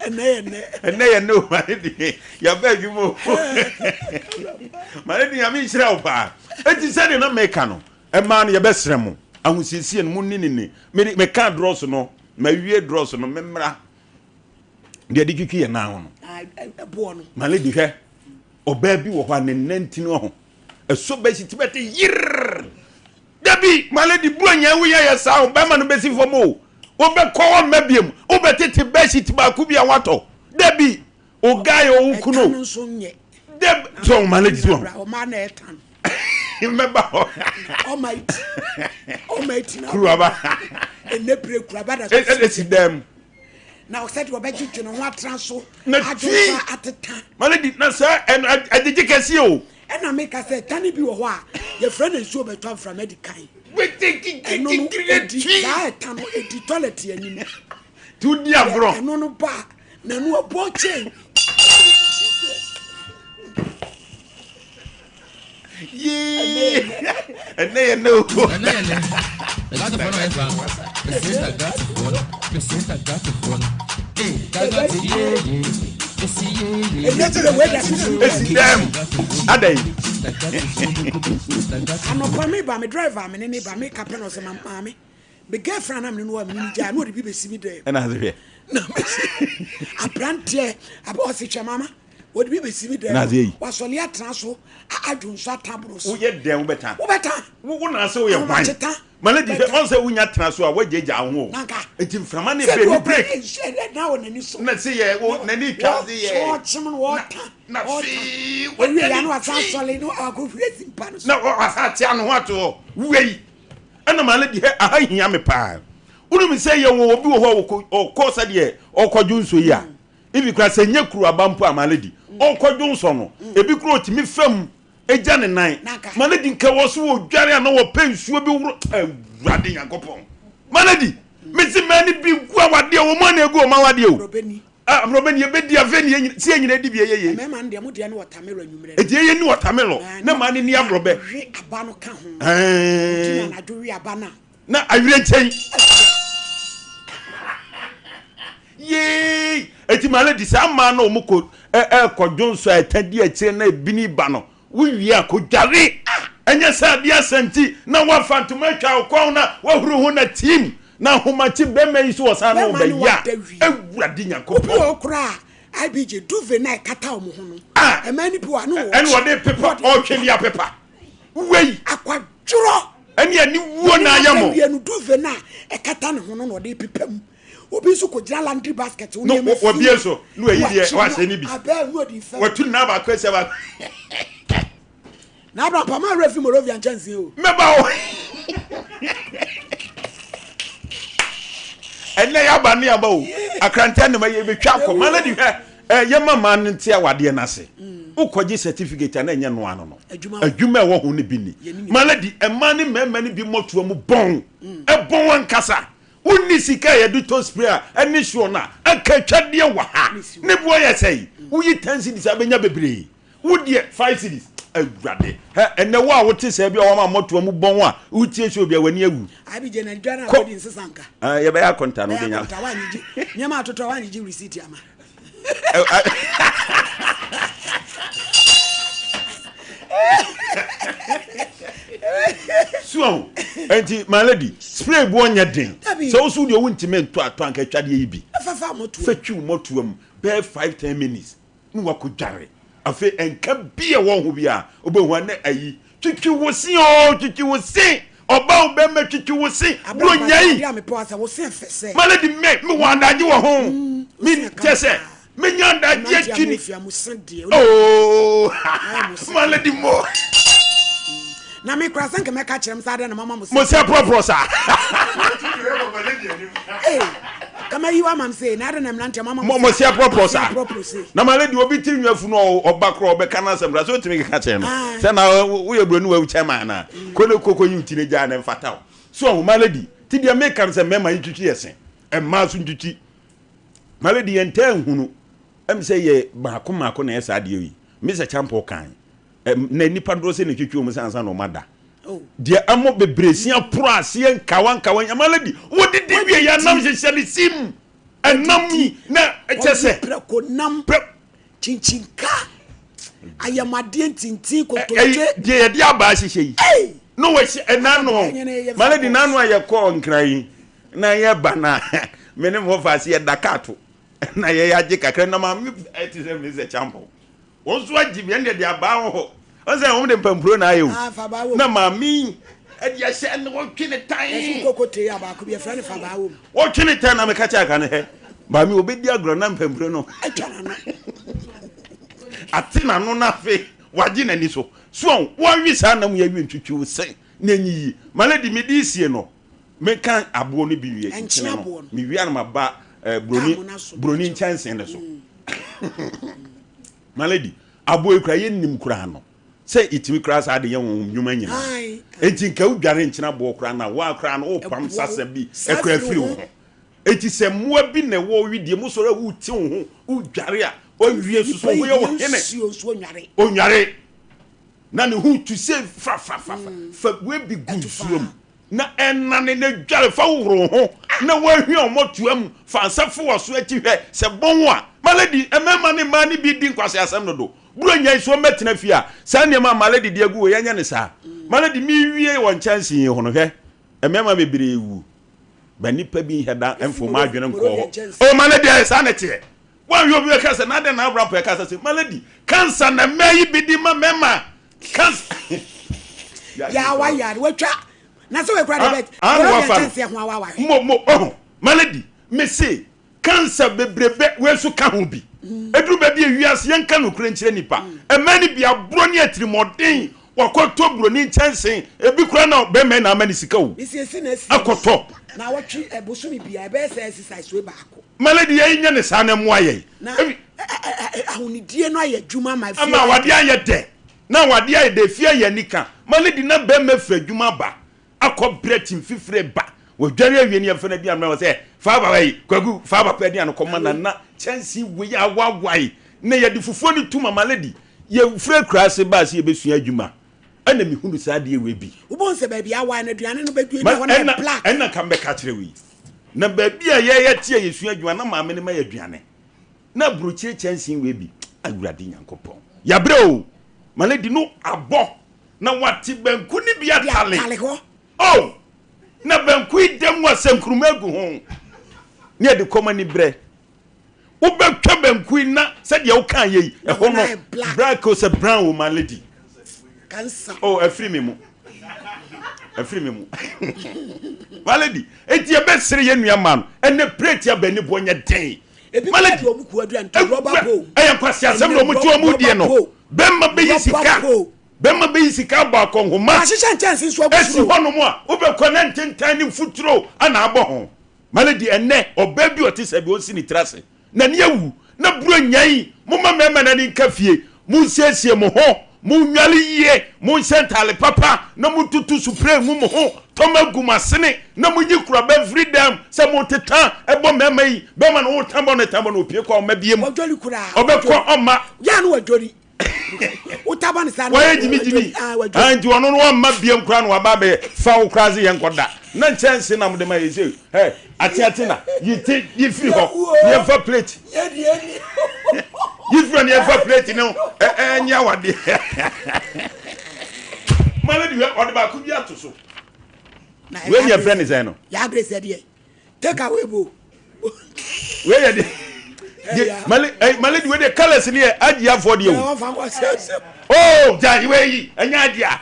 S1: ɛnɛ yɛ nɛ
S8: ɛnɛ yɛ nɛ o mane de yaba adwuma o mane de nyame nhyira wo paa enti sɛdeɛ na meka no ɛmaa no yɛbɛsrɛ mo ahosiesie no mo ne ne ne meka drɔs no mawie drɔs no memmra deɛ de twitwi yɛn nan ho no
S1: ɛboɔ no
S8: ma lady hwɛ ɔbaa bi wɔ hɔ a ne nantin wɔ ho ɛso bɛsi ti bɛte yirrr dabi ma lady bu anya wo yɛ yɛ saa o bɛrima no bɛsi fam o wobɛkɔ hɔ mma biam wobɛtete bɛsi baako bi a watɔ dabi o guy o wo kunu
S1: ɛka no nso nyɛ
S8: deb so ma lady so
S1: ɔma na ɛtan
S8: mɛba hɔ
S1: almighty almighty na
S8: kuruaba
S1: ɛnɛ pere kuraba da so
S8: ɛsi dɛm
S1: na ɔsɛ deɛ ɔbɛdwedwe ne ho atena so
S8: Na
S1: adwonfa ateta
S8: ma lady na sɛ ɛno agyegye kɛseɛ o
S1: ɛna meka sɛ tane bi wɔ hɔ a yɛfrɛ no nsuo bɛtɔ mframa di kan ɛno no ɛdi saa ɛta no ɛdi toilet anim
S8: ti wo di agorɔ
S1: ɛno no ba a, na ɛno ɛbɔ kyɛn
S8: yee ɛnɛ yɛ nɛ o
S5: ɛnɛ yɛ nɛ ɛgaatofoɔ na ɔyɛ fa mesenta gaatofoɔ no mesenta gaatofoɔ no ee gagate yeye mesi yeye
S1: ɛnɛ pere wei da so si
S8: esi dɛm adɛn
S1: anɔpa me ba me driver me ne ne ba me ka pɛ na ɔsɛ ma maame me girlfriend na me ne no wɔ me ne no gyaa na ɔde bi bɛsi me dɛm
S8: ɛna ase hwɛ
S1: na mesi aberanteɛ abɛ ɔse hwɛ mama wɔde bi bɛsi mi
S8: Na ase yi.
S1: dɛm wasɔle atena so a- adwo nso ataboro so
S8: woyɛ dɛn wobɛta
S1: wobɛta
S8: wo na ase woyɛ hwan
S1: Ahomakyeta.
S8: ma lady hwɛ ɔn sɛ wonya tena so a woagyagya wo ho o
S1: Nanka.
S8: enti mframa ne
S1: sɛ
S8: bɛ ne
S1: deɛ
S8: break
S1: ɔpɛ na wɔ n'ani so
S8: na se yɛ wo n'ani twa se yɛ
S1: wɔkyem no wɔta
S8: na fii
S1: wɔwie ya no wasan sɔle no akɔhwiri asi mpa no so
S8: na wasa atea ne ho ato hɔ wei ɛna ma lady hɛ aha hia me paa wonim sɛ yɛwɔ obi wɔ hɔ a ɔkɔ sɛdeɛ ɔkɔdwo nsuo yi a ebi kora sɛ nyɛ kuru aba mpo a ma lady ɔkɔdwo nsɔ no ebi kora ɔtumi fam egya ne nan
S1: Nanka.
S8: ma lady nka wɔ so wɔ dware a na wɔpɛ nsuo bi woro awurade nyankopɔn ma lady mesi mmaa no bi gu awadeɛ wɔ mu ana egu wɔn awadeɛ o
S1: rɔbɛni
S8: ah rɔbɛni ebedi afei ne yɛn si yɛn nyina di bi ɛyɛ yie
S1: mmarima no deɛ mo deɛ no wɔtamero anwummerɛ
S8: eti yɛn ni wɔtamelo na maa ne ni aborɔbɛ
S1: we aba no ka ho
S8: ɛɛn
S1: na anadwo we aba no a
S8: na awerɛ nkyɛn yee eti maa lady saa mmaa na wɔn kɔ ɛ ɛkɔ dwonso a ɛta di akyire na ebini ba no wowie a kɔ dware ɛnyɛ sɛ adeɛ asɛnti na wafa ntoma atwa ɔkɔn na wahuru ho na team na ahomakye bɛrima yi so wɔ san na
S1: Bɛrima no
S8: ɔbɛya
S1: wada wie.
S8: ewurade
S1: obi
S8: nyankopɔn
S1: wɔ hɔ koraa a ibg duve na ɛkata wɔn ho no
S8: Ah!
S1: ɛmaa no bi wɔ ano wɔ
S8: ɛna ɔde pepa ɔtwe de apepa wei
S1: akwadworɔ
S8: ɛne ani wuo na ayɛ mo
S1: wie no duve na ɛkata ne ho no na ɔde pepa mu obi nso kɔgyina laundry basket wo
S8: No,
S1: nneɛma fi
S8: wabie so, na wayi deɛ,
S1: wakye
S8: wahyɛ ne bi.
S1: abɛɛ na ɔde fam
S8: watu nna baako ahyɛ baako
S1: na abraham pama awura fi morovia nkyɛnsee o
S8: mɛba wo ɛnɛ yɛaba ne aba o akrantɛ ne ma yɛbɛtwa akɔ ma no de hwɛ ɛ, yɛma ma no nte awadeɛ no ase wokɔgye certificate a na ɛnyɛ noa no no
S1: Adwuma wɔ.
S8: adwuma a ɛwɔ ho no bi ni
S1: Yɛne
S8: ma no di ɛma ne mmarima no bi mmɔtoa mu bɔn ɛbɔn ankasa wonni sika a yɛde tɔ spray a ɛne soɔ no a anka atwadeɛ wɔ ha ne boɔ yɛ sɛi woyi 10 cedis a bɛnya bebree wodeɛ 5 cedis Awurade. Hɛ, ɛnɛ wo a wote saa bi a wɔma mmɔtoa mu bɔn a wotie sɛ obi a w'ani awu.
S1: Abigye na dwa no a
S8: Kɔ.
S1: wodi nsesa nka.
S8: Ah, yɛbɛyɛ akɔnta no
S1: Bɛyɛ
S8: wobɛnya.
S1: akɔnta woanyegye nneɛma atotɔ a woanyegye receipt ama.
S8: So ahu? Enti, my lady, spray boɔ nyɛ den.
S1: Dabi.
S8: Sɛ wo so deɛ wontumi ntɔ atɔ anka atwadeɛ yi bi.
S1: Fafa mmɔtoa
S8: Fa
S1: mu.
S8: twi wo mmɔtoa mu bɛyɛ 5 10 minutes na wakɔdware. Afei nka bi a ɛwɔ ho bi a wobɛhu a na ayi. Twitwi wo se oo, twitwi wo se. Ɔba wo bɛrima twitwi wo se.
S1: Abra
S8: Bro
S1: mpakyɛ
S8: nyai.
S1: adeɛ a mepɛ wa sɛ wo se ɛfɛ sɛ.
S8: My lady, me wɔ adagye wɔ ho.
S1: Wo
S8: Me
S1: se ɛka
S8: kyɛ sɛ
S1: paa.
S8: menya adagye
S1: Mmeranteɛ a
S8: atwi ni.
S1: mofia mo se deɛ.
S8: Oh,
S1: Ayɛ mo se
S8: my lady mo.
S1: Na me kura sɛ nka mɛka kyerɛ m sɛ adɛn na mama mo se.
S8: Mo se aporɔporɔ saa.
S1: Ee, kama yi wa mam se na adɛn na mmeranteɛ mama
S8: Mo se aporɔporɔ saa.
S1: Aporɔporɔ se.
S8: Na my lady obi tiri nwa funu ɔba korɔ ɔbɛka n'asɛm kora sɛ otumi keka kyerɛ no.
S1: Ah.
S8: Sɛ na woyɛ buroni wa kyɛn ma ana. Ko ne koko yi ti ne gya ne mfata o. So ɔho my lady ti deɛ meka no sɛ mmarima yi twitwi yɛ se. Mmaa so ntwitwi. My lady yɛn ntɛ nhunu. Ɛm sɛ yɛ baako mmaako na ɛyɛ saa adeɛ yi. Mr. Champo kan. Na nipa dodoɔ sɛ na twitwi wɔn sɛ ansa na wɔn ada.
S1: Oh.
S8: Deɛ ɛmo bebree si aporo aseɛ nkawa nkawa nyama lady wodidi wie yɛ anam hyehyɛ ne sim ɛnam yi na ɛkyɛ sɛ
S1: Prɛko nam
S8: prɛ
S1: kyinkyin-ka ayɛmadeɛ ntintin
S8: ɛyi
S1: kotodwe.
S8: deɛ yɛde abaa hyehyɛ yi
S1: Ei!
S8: na wɔhyɛ ɛna no
S1: Ɛnyɛ ne yɛ
S8: my lady
S1: fa
S8: n'ano a yɛkɔɔ nkran yi na yɛba na me ne mo fa ase yɛda kaato na yɛyɛ agye kakra na maame ɛte sɛ me sɛ champo wɔn nso agye bi ɛna de abaa wɔ hɔ wɔn sɛ wɔn de mpampuro na ayɛ
S1: Ah, fa abaa
S8: o
S1: wɔ mu.
S8: na maame yi ɛde ahyɛ ɛna wɔtwe ne tan
S1: Ɛso koko tee a baako bi yɛfrɛ no fa abaa wɔ mu.
S8: wɔtwe ne tan na meka kyerɛ aka no hɛ maame obɛdi agorɔ na mpampuro no
S1: Atwa n'ano.
S8: ate n'ano na afei wagye n'ani so so wɔawe saa nam yɛ awie ntwitwi wo sɛ na enyi yi my lady me de sie no meka aboɔ no bi wie
S1: Ɛnkyene
S8: nkyene no
S1: aboɔ no.
S8: mewie a na maba broni
S1: Kaa mo no aso
S8: broni nkyɛnsee no so my lady aboɔ yi kura yɛnnim koraa no sɛ ɛtumi koraa saa de yɛ wɔn nnwuma nyinaa
S1: Ae.
S8: enti nka wodware nkyene aboɔ koraa na woa koraa no wopam
S1: Ɛboa wo.
S8: sasa bi
S1: Saa
S8: ɛkora
S1: firi
S8: firi
S1: wo
S8: wo
S1: ho.
S8: ho enti sɛ mmoa bi na ɛwɔ widie mu sɔrɔ a wote wo ho wodware a wawie soso
S1: Nipa
S8: ho yɛ wo
S1: yi
S8: hene
S1: nsuo nsuo nware.
S8: onware na ne ho tu sɛ frafrafa fa webi gu nsuo mu na ɛnane na dware fa wohoro ho na woahwia ɔmmɔtoa mu fa nsa fo wɔ so akyi hwɛ sɛ bɔn a my lady mmarima ne mmaa ne bi di nkwase asɛm dodo buro nya nsuo mmɛtena fie a saa nneɛma a my lady de agu wɔ yɛnyɛ ne saa my lady mewie wɔ nkyɛnsee yi ho no hwɛ mmarima bebree wu ba nipa bi nhɛ da mfoma adwene nkɔɔ hɔ oh my lady ayɛ saa na ɛteɛ wɔn obi bɛka sɛ n'adɛ na abrapɔ ɛka sɛ sɛ my lady cancer na mmaa yi bi di ma mmarima cancer
S1: Yawa yare watwa. Na sɛ wɔkura de bɛ.
S8: Ah,
S1: Wɔrɔ
S8: wafa no.
S1: nkyɛnsee ho awawa.
S8: mo mo ɔho my lady me se cancer bebrebe wei nso ka ho bi eduru baabi ewiase yɛnka nokura nkyerɛ nipa ɛmɛ ni bi aborɔ ne atirimɔden wakɔtɔ buroni nkyɛnsee ebi kura na bɛrima na ama ne sika o
S1: Mesiesi na esi.
S8: akɔtɔ
S1: Na wɔtwe ɛbosomi bia ɛbɛyɛ sɛ exercise wei baako.
S8: my lady yɛn nyɛ ne saa na mmoa yɛn
S1: Na
S8: Ebi-
S1: ahonidie no ayɛ adwuma ma fie.
S8: ama awadeɛ ayɛ dɛ na awadeɛ ayɛ dɛ fie ayɛ nika my lady na bɛrima firi adwuma ba akɔ brɛ tim fifire ba wɔdware awie ne yɛmfa no aduane ma wɔ sɛ fa aba yi kwaku fa aba pɛ aduane kɔma na na kyɛnse wei awawae na yɛde fufuo no tu ma my lady yɛfiri akura ase baa sɛ yɛbɛsua adwuma ɛna mehunu saa adeɛ wei bi
S1: Wobɛhu sɛ baabi awae no aduane no bɛdu
S8: Ma-
S1: ɛhɔ no yɛ
S8: ɛna
S1: black.
S8: ɛna ka mbɛka kyerɛ wei na baabi a yɛyɛ te a yɛsua adwuma na maame no ma yɛ aduane na aburokyire kyɛnsee wei bi awurade nyankopɔn yabrɛ o my lady no abɔ na wate banku ne bi
S1: De
S8: atale
S1: atale hɔ.
S8: oh na banku yi dɛm wɔ sɛ nkuruma agu ho ne yɛde kɔm ani brɛ wobɛtwa banku yi na sɛdeɛ woka yɛ yi ɛhɔ
S1: Ɛhɔ no
S8: no
S1: ayɛ black.
S8: black o sɛ brown o my lady
S1: Cancer.
S8: oh afiri mi mu afiri mi mu my lady eti ɛbɛsere yɛ nua ma no ɛnɛ plate abɛ ne bɔ nyɛ den
S1: Ebi
S8: My
S1: kura
S8: lady,
S1: de ɔmo ku aduane to rubber bowl.
S8: ɛyɛ nkwasi asɛm na ɔmo ti ɔmo die no bɛrima bɛyi sika bɛrima bɛyi sika abɔ akɔnhoma
S1: Ahyehyɛ nkyɛnse nso agu
S8: esi
S1: soro.
S8: hɔnom a wobɛkɔ ne ntentan ne mfuturo ana abɔ ho my lady ɛnɛ ɔbaa bi a ɔte sɛ bi ɔnsi ne tiri ase n'ani awu na buro nyan momma mmarima n'ani nka fie monsiesie mo ho monnwale yie monhyɛ ntaale papa na montutu supre ngu mo ho tɔma gu mo asene na monyi kuraba mfiri dam sɛ moteta ɛbɔ mmarima yi bɛrima no wotan bɔ no tan bɔ no opie kɔ ɔma biem
S1: Wadwari koraa.
S8: ɔbɛkɔ ɔma
S1: Yaa no wadwari. Wotaba ne saa no.
S8: Wɔyɛ gyimi gyimi.
S1: Ah, wadwo.
S8: Ah, nti ɔno no wɔmma biam koraa na waba abɛyɛ fa wo koraa se yɛnkɔ da. Na nkyɛnse na mode ma yɛ sɛ ɛ ateate na yi te yi firi hɔ ne yɛmfa plate. Yi firi hɔ ne yɛmfa plate no ɛ ɛ nyɛ awadeɛ. Ma lady hwɛ ɔde baako bi ato so. Wei ne yɛfrɛ ne sɛn no?
S1: Yaa Grace ɛdeɛ. Take away bo.
S8: Wei yɛ de. Mali eh, mali wei de colours ni yɛ ajiafoɔ deɛ o. Oh, gya wei yi ɛnyɛ ajia.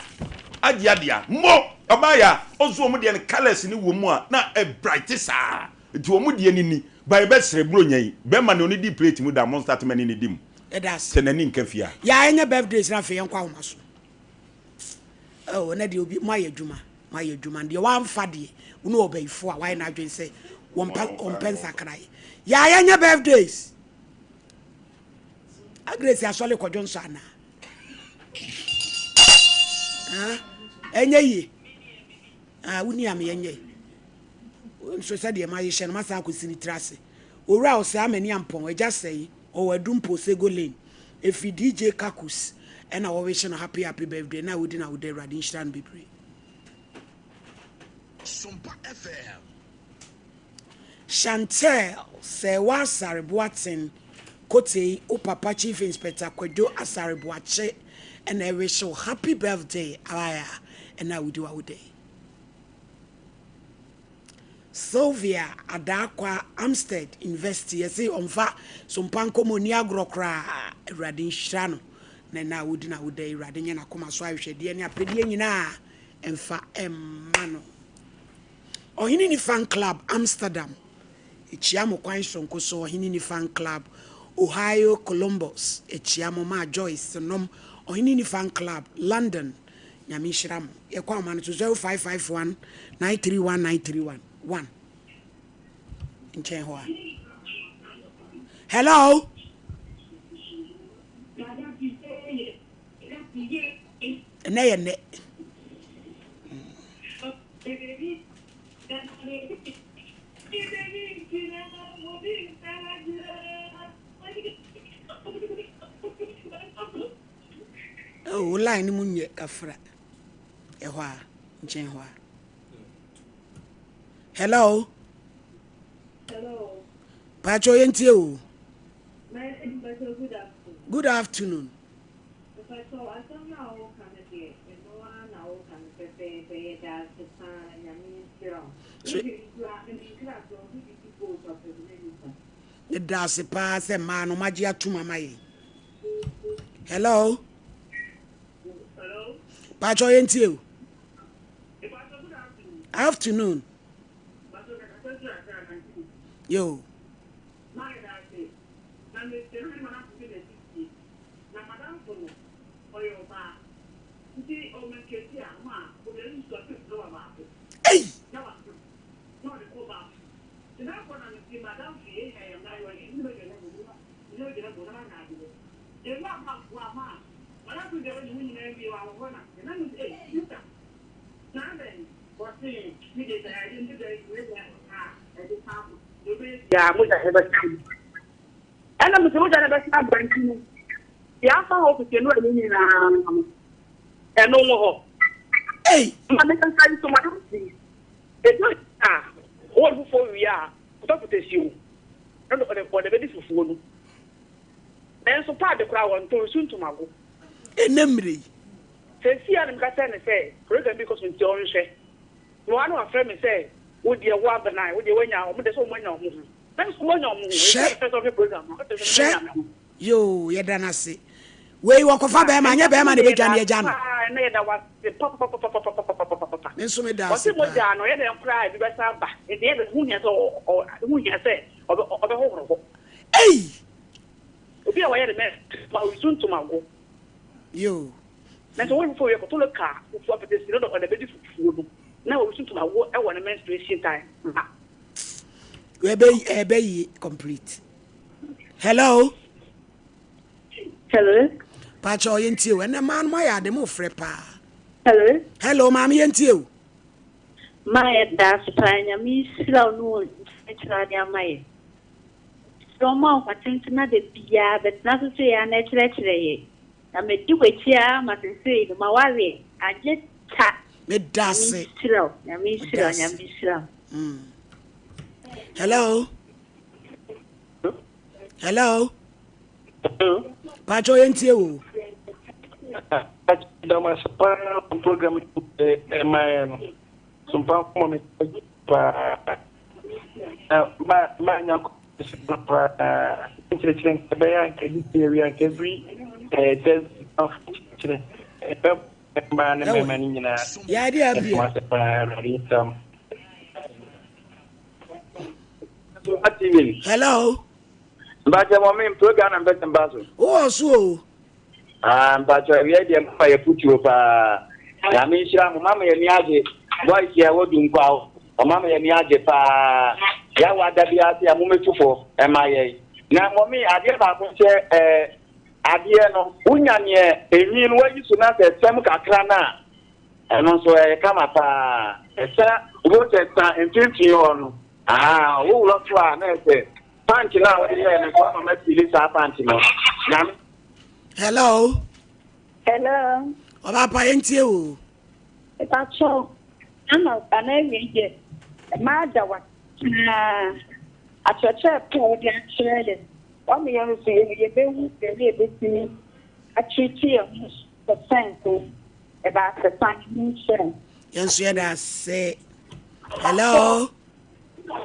S8: Ajia deɛ mo ɔbaa ya ɔnso wɔn deɛ no colours ni wɔ mu a na ɛ bright saa. Nti wɔn deɛ ni ni ba yɛ bɛ srɛ buro nya yi bɛrima ne ɔne di plate mu da mo start ma ni ne di mu. Sɛ n'ani nka fie a.
S1: Ya ɛnyɛ birthday sra afei yɛn kɔ ahoma so. Oh, ɛnɛ deɛ obi mo ayɛ adwuma mo ayɛ adwuma deɛ wamfa deɛ wo ne ɔbɛyifo a wayɛ n'adwene sɛ wɔmpɛ wɔmpɛ nsakrae yɛ a yɛnyɛ birthdays agresi asɔle kɔdwo nsɔ anaa ɛnyɛ yie ah woni ame yɛnyɛ nso sɛdeɛ mahyehyɛ no masan akɔsi ne tiri ase owura ɔsɛ amani ampɔn agya sɛe ɔwɔ adumpo sego lane Ɛfiri DJ Kakus ɛna wɔwehye no happy happy birthday na wodi na woda awurade nhyira no bebree.
S9: Sompa FM.
S1: Chantel Sɛɛwa Asare Boateng Kotei wo papa Chief Inspector Kwadwo Asare Boakye ɛna ɛwehye wo happy birthday abaayaa ɛna wodi w'awoda yi. Sylvia Adarkwa Amstead University yɛse ɔmfa sompa nkɔmɔ nni agorɔ koraa Awurade nhyira no na ɛna a wodi na woda yi Awurade nyɛ n'akoma so ahwehwɛdeɛ ne apɛdeɛ nyinaa mfa mma no. Ɔhene ni Fan Club Amsterdam ɛkyia mo kwan soronko so Ɔhene ni Fan Club Ohio Columbus ɛkyia mo Maa Joyce nom Ɔhene ni Fan Club London Nyame nhyira mo. Yɛkɔ ahoma no so 0551 931 931 1 nkyɛn hɔ a. Hello. Ɛnɛ yɛ nnɛ. Oh, wo line no mu nyɛ kafra. Ɛhɔ a, nkyɛn hɔ a. Hello.
S10: Hello.
S1: Pacho yɛntie o. Good afternoon.
S10: Mpacho asɛm no a woka no deɛ ɛno ara na woka no pɛpɛɛpɛ yɛda ase paa Nyame nhyira wo. Even koraa me nkra koraa ɔmo didi bowl papa bi na nipa.
S1: Meda ase paa sɛ mmaa no moagye atom ama yɛn. Hello.
S10: Hello.
S1: Pacho yɛntie o. Afternoon. Yo. Ei!
S10: Ɛna mese mogya no bɛsa aba nti no yɛafa hɔ fiti no ɛno nyinaa no ɛno wɔ hɔ. Ma mekasa yi so madam si ɛdu a wɔn fufuo wie a kɔtɔ pɔtɛsi o na ɔde ɔde bɛdi fufuo no nanso paade koraa wɔntɔ nsu ntomago.
S1: Ɛnɛ mmerɛ yi.
S10: Seesei a na meka kyerɛ no sɛ program bi rekɔ so nti ɔnhwɛ. Na ɔa na wafrɛ me sɛ wo deɛ wo abena wo deɛ woanya wɔn deɛ sɛ wɔn anya wɔn ho. Na me nso wɔanya wɔn ho.
S1: Hwɛ.
S10: Ɛsɛ sɛ ɔhwɛ program no. Ɔka kyerɛ sɛ
S1: Hwɛ.
S10: manya me ho.
S1: Yoo, yɛda no ase. Wei wɔkɔfa bɛrima, anyɛ bɛrima na ɛbɛdwane agya no.
S10: Paa, na yɛda wo ase papapapapapapapapa.
S1: Me nso meda ase
S10: Ɔse
S1: paa.
S10: mogya no, ɛyɛ dɛn koraa a ebi bɛsan aba. Nti ɛyɛ dɛn, ho hia sɛ ɔ ɔ ho hia sɛ ɔbɛ ɔbɛhohoro hɔ.
S1: Ei!
S10: Obi a wayɛ ne mɛ ma ɔresu ntomago.
S1: Yoo.
S10: Na sɛ wɔyɛ fufuo wie kɔtɔ no ka fufuo apɛtɛsi no na ɔde bɛdi fufuo no na ɔresu ntomago wɔ ne menstruation time. Ma.
S1: Ɛbɛ ɛbɛ yie complete. Hello.
S10: Hello.
S1: Pakyɛ ɔyɛ ntie o. Ɛnɛ maa no mo ayɛ ade mo frɛ paa.
S10: Hello.
S1: Hello maame yɛ ntie o.
S11: Ma yɛ da ase paa Nyame nhyira wo ne wo nkyerɛkyerɛ ade ama yɛ. Srɛ ɔma wo nkwa tenten na da biara bɛtena so sɛ yɛ a na ɛkyerɛkyerɛ yɛ. Na medi w'akyi ara ma sesei no m'awareɛ agye ta.
S1: Meda ase.
S11: Nyame nhyira wo, Nyame nhyira wo, Nyame nhyira wo.
S1: Hello. Hello. Pacho yɛntie wo.
S9: Damase paa program ɛmaeɛ no. Sompa nkɔmmɔ me paa. Na ma ma nyankopɔn nhyira paa. Nkyerɛkyerɛ nka ɛbɛyɛ anka ɛde si awia anka every ɛɛ Thursday nkyerɛkyerɛ ɛbɛ mmaa ne mmarima no nyinaa.
S1: Yɛade abie.
S9: Ɛfom paa Awurade nhyira mo.
S1: Hello.
S12: Mpakyɛ mɔ me program na mpɛ sɛ mba so.
S1: Wowɔ so o.
S12: Ah mpakyɛ awia deɛ mama yɛ futuo paa. Nyame nhyira mo mama yɛ ni agye. Boys yɛ wɔ dunkwa o. Ɔmama yɛ ni agye paa. Yɛ wɔ ada bi ase a mo mɛtu fo ɛma yɛ. Na mɔmi adeɛ baako nkyɛ ɛɛ adeɛ no wonya neɛ enwi no wayi so na sɛ sɛm kakra no a ɛno nso ɛyɛ kama paa. Ɛsɛ wobɛhu sɛ sa mfimfini hɔ no Ahaa wo wura so a na ɛsɛ pant no a wode yɛɛ no so ama ma fili saa pant no nyame.
S1: Hello.
S13: Hello.
S1: Ɔba pa yɛn tie o.
S13: Ɛpakyɛw ana ana awie deɛ maa da wa paa akyerɛkyerɛ pa a wode akyerɛ yɛn wama yɛn nso yɛ yɛbɛhu baabi a yɛbɛtumi akyerɛkyerɛ yɛn ho sɛ sɛnko ɛba asɛpa ne nhyɛ.
S1: Yɛn nso yɛda ase. Hello.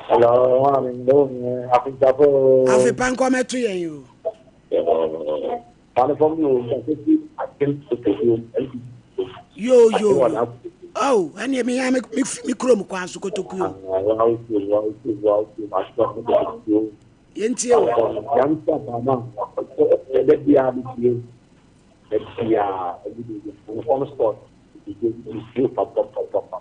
S14: Hello, maame ndo mi afisafo.
S1: Afepa nkɔ mɛto yɛn o.
S14: Maame fam no kɛse atem kotokuo.
S1: Yo yo. Oh, ɛne mi ya mi mi kurom kwan so kotokuo. Yɛn tie o.
S14: Yɛn ti abaama ɛdɛ bia mi tie ɛdɛ bia ɛdɛ bia fam sport ɛdɛ bia papapapapa.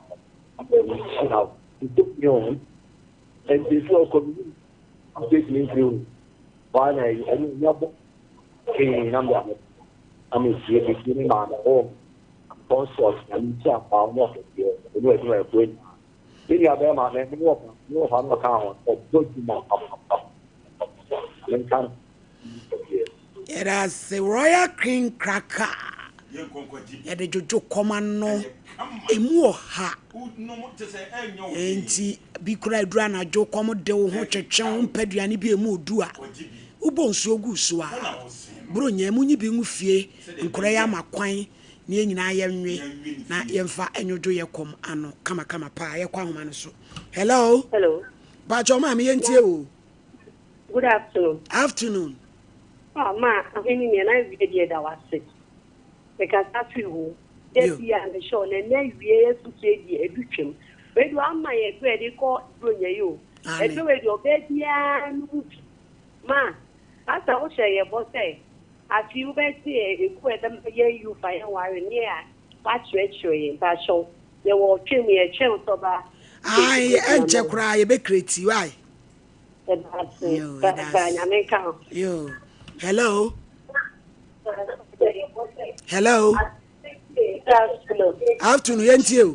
S1: Yɛda ase Royal Cream Cracker. Yɛde dwodwo kɔm ano. Emu ɔha. Enti bi koraa aduru anadwo kɔm de wo ho twetwe wo mpɛ aduane bi emu odu a wobɔ nsuo gu so a Buronya mu nyi bi ngu fie nkora yi ama kwan na yɛn nyinaa yɛnwe na yɛmfa nwodwo yɛ kɔm ano kamakama paa yɛkɔ ahoma no so. Hello.
S15: Hello.
S1: Pakyɛ maame yɛntie o.
S15: Good afternoon.
S1: Afternoon.
S15: Ah, ma, ahene nea na awie deɛ da wase. Mekasa firi ho. Da bi a mehyɛ wo na ɛnɛ awie afutuo deɛ ɛdu twam. Wei deɛ wama yɛ aduro a yɛde kɔ Buronya yi o. Aduro wei deɛ ɔbaa biara no mu bi. Ma, pastor wohyɛ yɛ bɔ sɛ afe yi wobɛte yɛ ekuo a ɛbɛma yɛn youth a yɛnware ne a wakyerɛkyerɛ yɛn. Mpakyɛw, yɛwɔ ɔtwɛn mu yɛtwɛn wo sɛ ɔba.
S1: Ae, ɛnkyɛ koraa yɛbɛkreti, why?
S15: Yo, Nyame nka ho.
S1: Yo. Hello. Hello. Afternoon, yɛn tie o.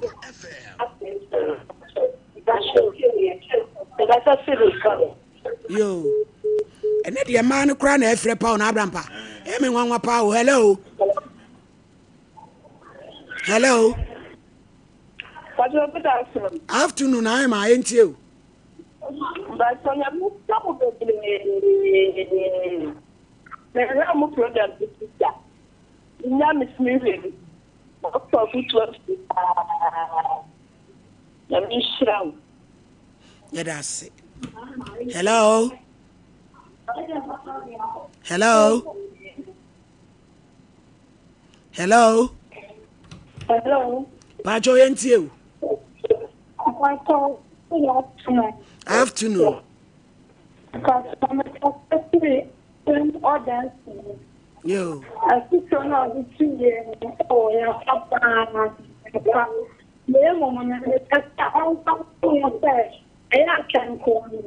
S1: Yo. Ɛnɛ deɛ mmaa no koraa na ɛfrɛ pa o na abrampa. Ɛyɛ me nwanwa paa o. Hello. Hello. Afternoon, ayɛ ma yɛn tie o.
S10: Mpatsɔ Nyame nhyira mo bebree. Mehwɛ mo program bi so da. Nya me tumi hwɛ bi. Ɔtɔ afutuo afiri paa. Nyame nhyira wo.
S1: Yɛda ase. Hello. Hello. Hello.
S10: Hello.
S1: Pacho yɛn tie o.
S10: Pacho, good afternoon.
S1: Afternoon.
S10: Pacho, mekasa firi ɔdansi.
S1: Yo.
S10: Asutɔ no a ɔde tu yɛ no wɔ yɛn fa paa fa. Na mmom no, mepɛ sɛ ɔmfa nto ho sɛ ɛyɛ atwɛnkoa no,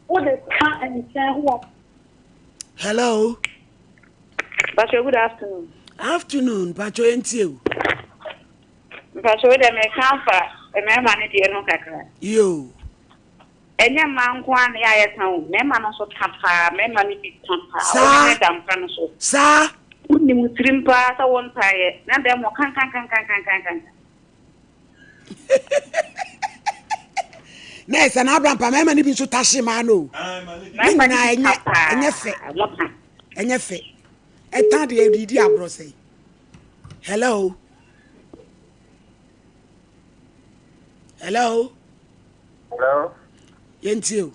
S10: wode ka nkyɛn ho wɔ.
S1: Hello.
S16: Pacho, good afternoon.
S1: Afternoon, Pacho yɛntie o.
S16: Mpacho wo deɛ meka afa mmarima no deɛ no kakra.
S1: Yoo.
S16: Ɛnyɛ mmaa nko ara na yɛ a yɛka o, mmarima no nso ka paa, mmarima no bi ka paa.
S1: Saa.
S16: Wɔn da mpa no so.
S1: Saa.
S16: Wonim wo tirim paa sɛ wontaeɛ na dɛm hɔ kankankankankankan.
S1: Na ɛsɛ na abrampa mmarima no bi nso tahye maa no o. Ne nyinaa ɛnyɛ ɛnyɛ fɛ. Ɛnyɛ fɛ. Ɛta deɛ ɛde di agorɔ sɛn. Hello. Hello.
S9: Hello.
S1: Yɛntie o.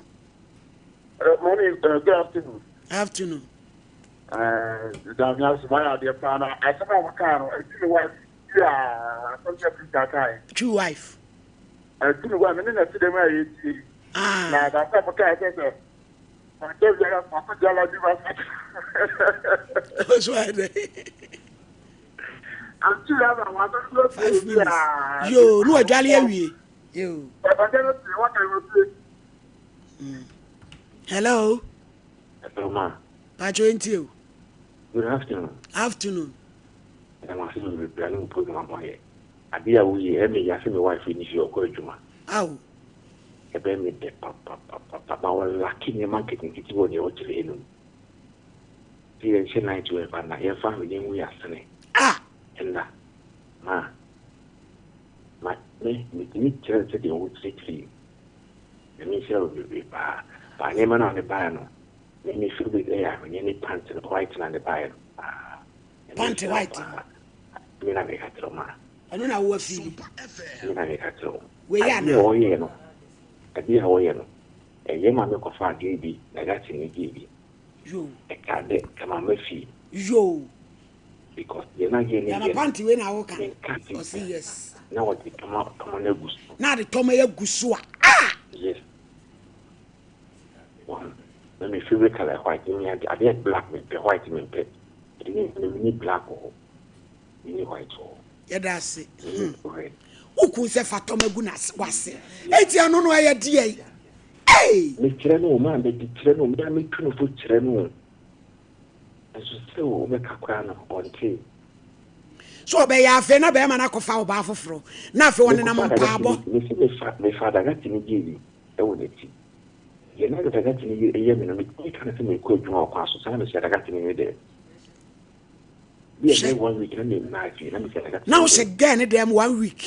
S9: Hello, mommy. Good afternoon.
S1: Afternoon.
S9: Dami ase ma yɛ adeɛ paa na asɛm a wɔkaa no ɛti ne wife bi a asɛm sɛ Peter kae.
S1: True wife.
S9: Ɛti ne wife ne na ti dɛm a yɛtie. Na baako a wɔkaa sɛ sɛ ɔdɛ biara baako biara bi ba sa.
S1: So ayɛ dɛ.
S9: Ɛti yɛ na wɔasɛm sɛ
S1: 5 minutes. Yoo, ne wadwale awie. Yoo.
S9: Ɛbɛkɛ no tie wɔka no tie.
S1: Hello.
S14: Hello, ma.
S1: Pacho ntie o.
S14: Good afternoon.
S1: Afternoon.
S14: Ɛna ma se bebree ne wo program a moayɛ. Adeɛ a woyɛ ɛmɛ ya sɛ me wife ni fie ɔkɔ adwuma.
S1: Aw.
S14: Ɛbɛyɛ me dɛ papapapa ma wɔlake nneɛma nketenkete wɔ nea ɔkyerɛ no mu. Sɛ yɛnhyɛ night wear ba na yɛmfa ahweneɛ ngu yɛn asene.
S1: Ah!
S14: Ɛna ma ma me metumi kyerɛ no sɛdeɛ wokyerɛkyerɛ yi. Nyame nhyira wo bebree paa. Ba nneɛma no a ɔde baeɛ no, me me favorite ɛyɛ ahweneɛ ne pant no white na ɔde baeɛ no paa. Nyame
S1: Pant
S14: nhyira wo
S1: white
S14: paa.
S1: no.
S14: Me na meka kyerɛ wo ma.
S1: Ɛno na wo afili.
S14: Me na meka kyerɛ wo.
S1: Wei
S14: Adeɛ a
S1: anaa?
S14: ɔyɛɛ no, adeɛ a ɔyɛ no, ɛyɛ ma me kɔfa adeɛ bi na yɛate ne gye bi.
S1: Yoo.
S14: Ɛka dɛ kama ma fie.
S1: Yoo.
S14: Because deɛ na yɛ ne
S1: Yama
S14: yɛ no,
S1: pant wei na woka no.
S14: menka bi
S1: Ɔse yes.
S14: na wɔde tɔma tɔma no agu so.
S1: Na ade tɔma yi agu so a ah!
S14: Yes. Wahu. Na me favorite color yɛ white. Me ade adeɛ black mempɛ, white mempɛ. Ɛne me menni black wɔ hɔ. Menni white wɔ hɔ.
S1: Yɛda ase.
S14: Menni red.
S1: Wo kun sɛ fa tɔma gu n'ase w'ase. Eti ɛno no ɛyɛ deɛn? Ei!
S14: Mekyerɛ no o, maa mede kyerɛ no o, me ara metu no fo kyerɛ no o. Nso sɛ wobɛka koraa no, ɔntee.
S1: So ɔbɛyɛ afei na bɛrima no akɔfa ɔbaa foforɔ na afei ɔnenam
S14: Mekɔfa
S1: mpaabɔ.
S14: adagati mese mefa mefa adagati no gyee bi wɔ n'akyi. Deɛ na adagati no yɛ me no, metumi ka no sɛ merekɔ adwuma wɔ kwan so, saa na mesi adagati no ne dɛm. Bi a
S1: Hwɛ.
S14: ɛbɛyɛ one week na memmaa fie na mesi adagati
S1: Na
S14: no ne
S1: wohyɛ
S14: dɛm.
S1: girl ne dɛm one week.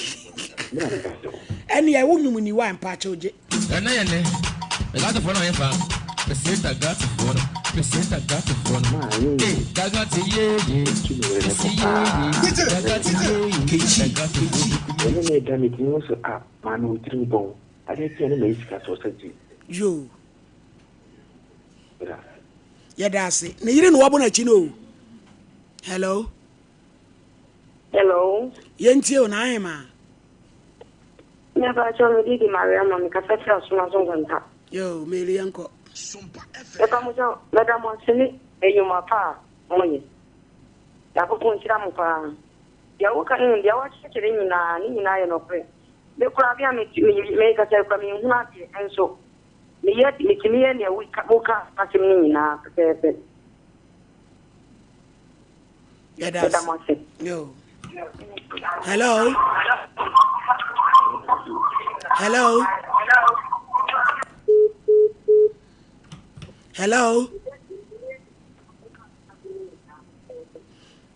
S14: Me na meka kyerɛ wo.
S1: Ɛneɛ wo nwom ni wa mpaakyɛw gye.
S5: Ɛnɛ yɛ nɛ, Gatofoɔ no ɔyɛ fa, Peseta Gatofoɔ no, Peseta Gatofoɔ no, eh, Gagate ye ye, Pesi ye ye, Gagate ye ye, Gagatofoɔ bi kumi.
S14: Ɛne me da metumi hu sɛ ah maame wo tirim bɔn adeɛ kye a ne mayi sika sɛ ɔsɛ gye.
S1: Yoo.
S14: Meda ase.
S1: Yɛda ase. Ne yere na wabɔ n'akyi no o. Hello.
S17: Hello.
S1: Yɛntie o, Nahemaa.
S17: Me pacho me didi Mariama me kasa firi asoma so nkwanta.
S1: Yo, Mary yɛnkɔ.
S17: Mepa mo kyɛw, meda mo ase ne enyuma pa a mo yɛ. Nyankopɔn nhyira mo paa. Deɛ woka ne deɛ wakyerɛkyerɛ nyinaa ne nyinaa yɛ nɔkorɛ. Me koraa me a me me kasa yi koraa me nhunu adeɛ nso meyɛ metumi yɛ nea woka asɛm no nyinaa pɛpɛɛpɛ.
S1: Yɛda
S17: Yɛda
S1: ase.
S17: mo ase.
S1: Yo. Hello. Hello. Hello.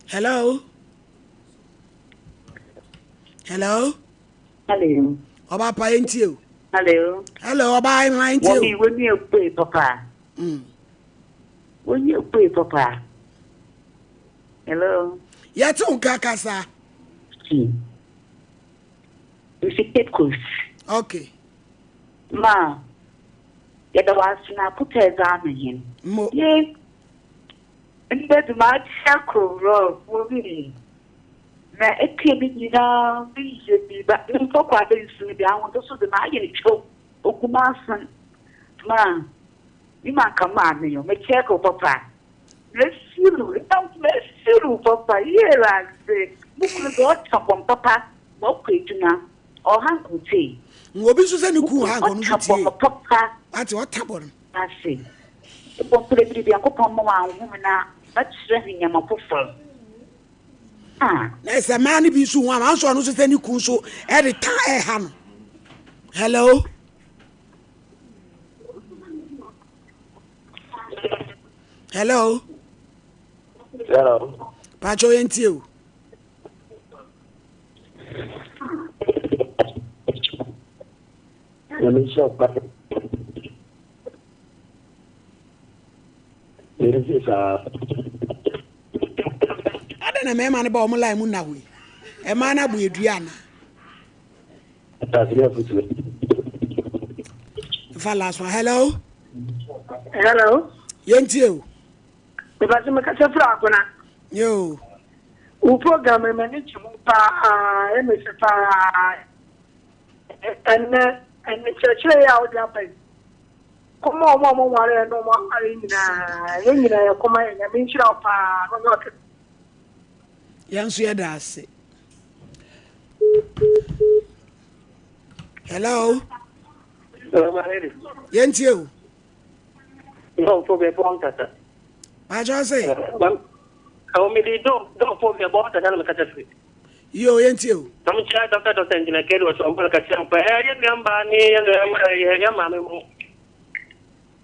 S1: Hello. Hello.
S16: Hello.
S1: Ọba pa yẹn tie o.
S16: Hello.
S1: Hello, ọba ayé yẹn tie o.
S16: Wọ́n mi wọ́n mi ekpe papa. Wọ́n mi ekpe papa. Hello.
S1: Yɛte wo nka kasa.
S16: Mfi Cape Coast.
S1: Okay.
S16: Ma, yɛda wo ase na akotɛ dza ano hɛn.
S1: Mo.
S16: Ye, ndɛ dze makyia kor wɔ mi. Na etua me nyinaa meyɛ bi ba memfa kɔ abɛ nsu no bi ahoɔdɔ so de maayɛ no twɛw ogu m'asen. Ma, mi ma nka maa me yo mekyɛ ko papa. Mesiru, mesiru papa, yie ase. Mo kunu de ɔka bɔn papa, ma ɔkɔ adwuma, ɔha nkote.
S1: Obi nso sɛ ne kun ha nkɔ no nso tie.
S16: Ɔka bɔn papa.
S1: Ate ɔta bɔ no.
S16: Ase. Ebɔ mpere biribi akɔpɔn ma wɔn na bɛkyerɛ he nyama foforɔ. Ah.
S1: Na sɛ mmaa no bi nso hu ama nso ɔno nso sɛ ne kun nso ɛde ta ɛha no. Hello. Hello.
S14: Hello.
S1: Pakyɛw yɛntie o.
S9: Nyame nhyira wo papa. Yɛntie saa.
S1: Adɛn na mmarima no ba wɔn line mu nna hɔ yi? Mmaa no abɔ yɛ dua anaa? Fa last one. Hello.
S10: Hello.
S1: Yɛntie o.
S10: Mepɛ sɛ mekasa firi Agona.
S1: Yo.
S10: Wo program no m'ani gye ho paa, ɛyɛ me fɛ paa. Ɛnɛ ɛnɛ kyerɛkyerɛ yi a wode aba yi, kɔma wɔn a wɔnwareɛ ne wɔn aware nyinaa, yɛn nyinaa yɛkɔma yɛn. Nyame nhyira wo paa na ɔnyɛ ɔkɛse.
S1: Yɛn nso yɛda ase. Hello.
S9: Hello, my lady.
S1: Yɛntie o.
S9: Dɔnfo bɛ bɔ nkasa.
S1: Pàjọ́ sè.
S9: Ɛwɔ mi di dɔnfo bɛ bɔ nkasa na mi kasa firi.
S1: Yo, yɛntie o.
S9: Na mi kyerɛ dɔkta dɔkta ngyina kɛri wɔ sɔn bɔlɔ kasa mpa ɛ yɛ nua mbaa ni yɛ nua yɛ yɛ maame mu.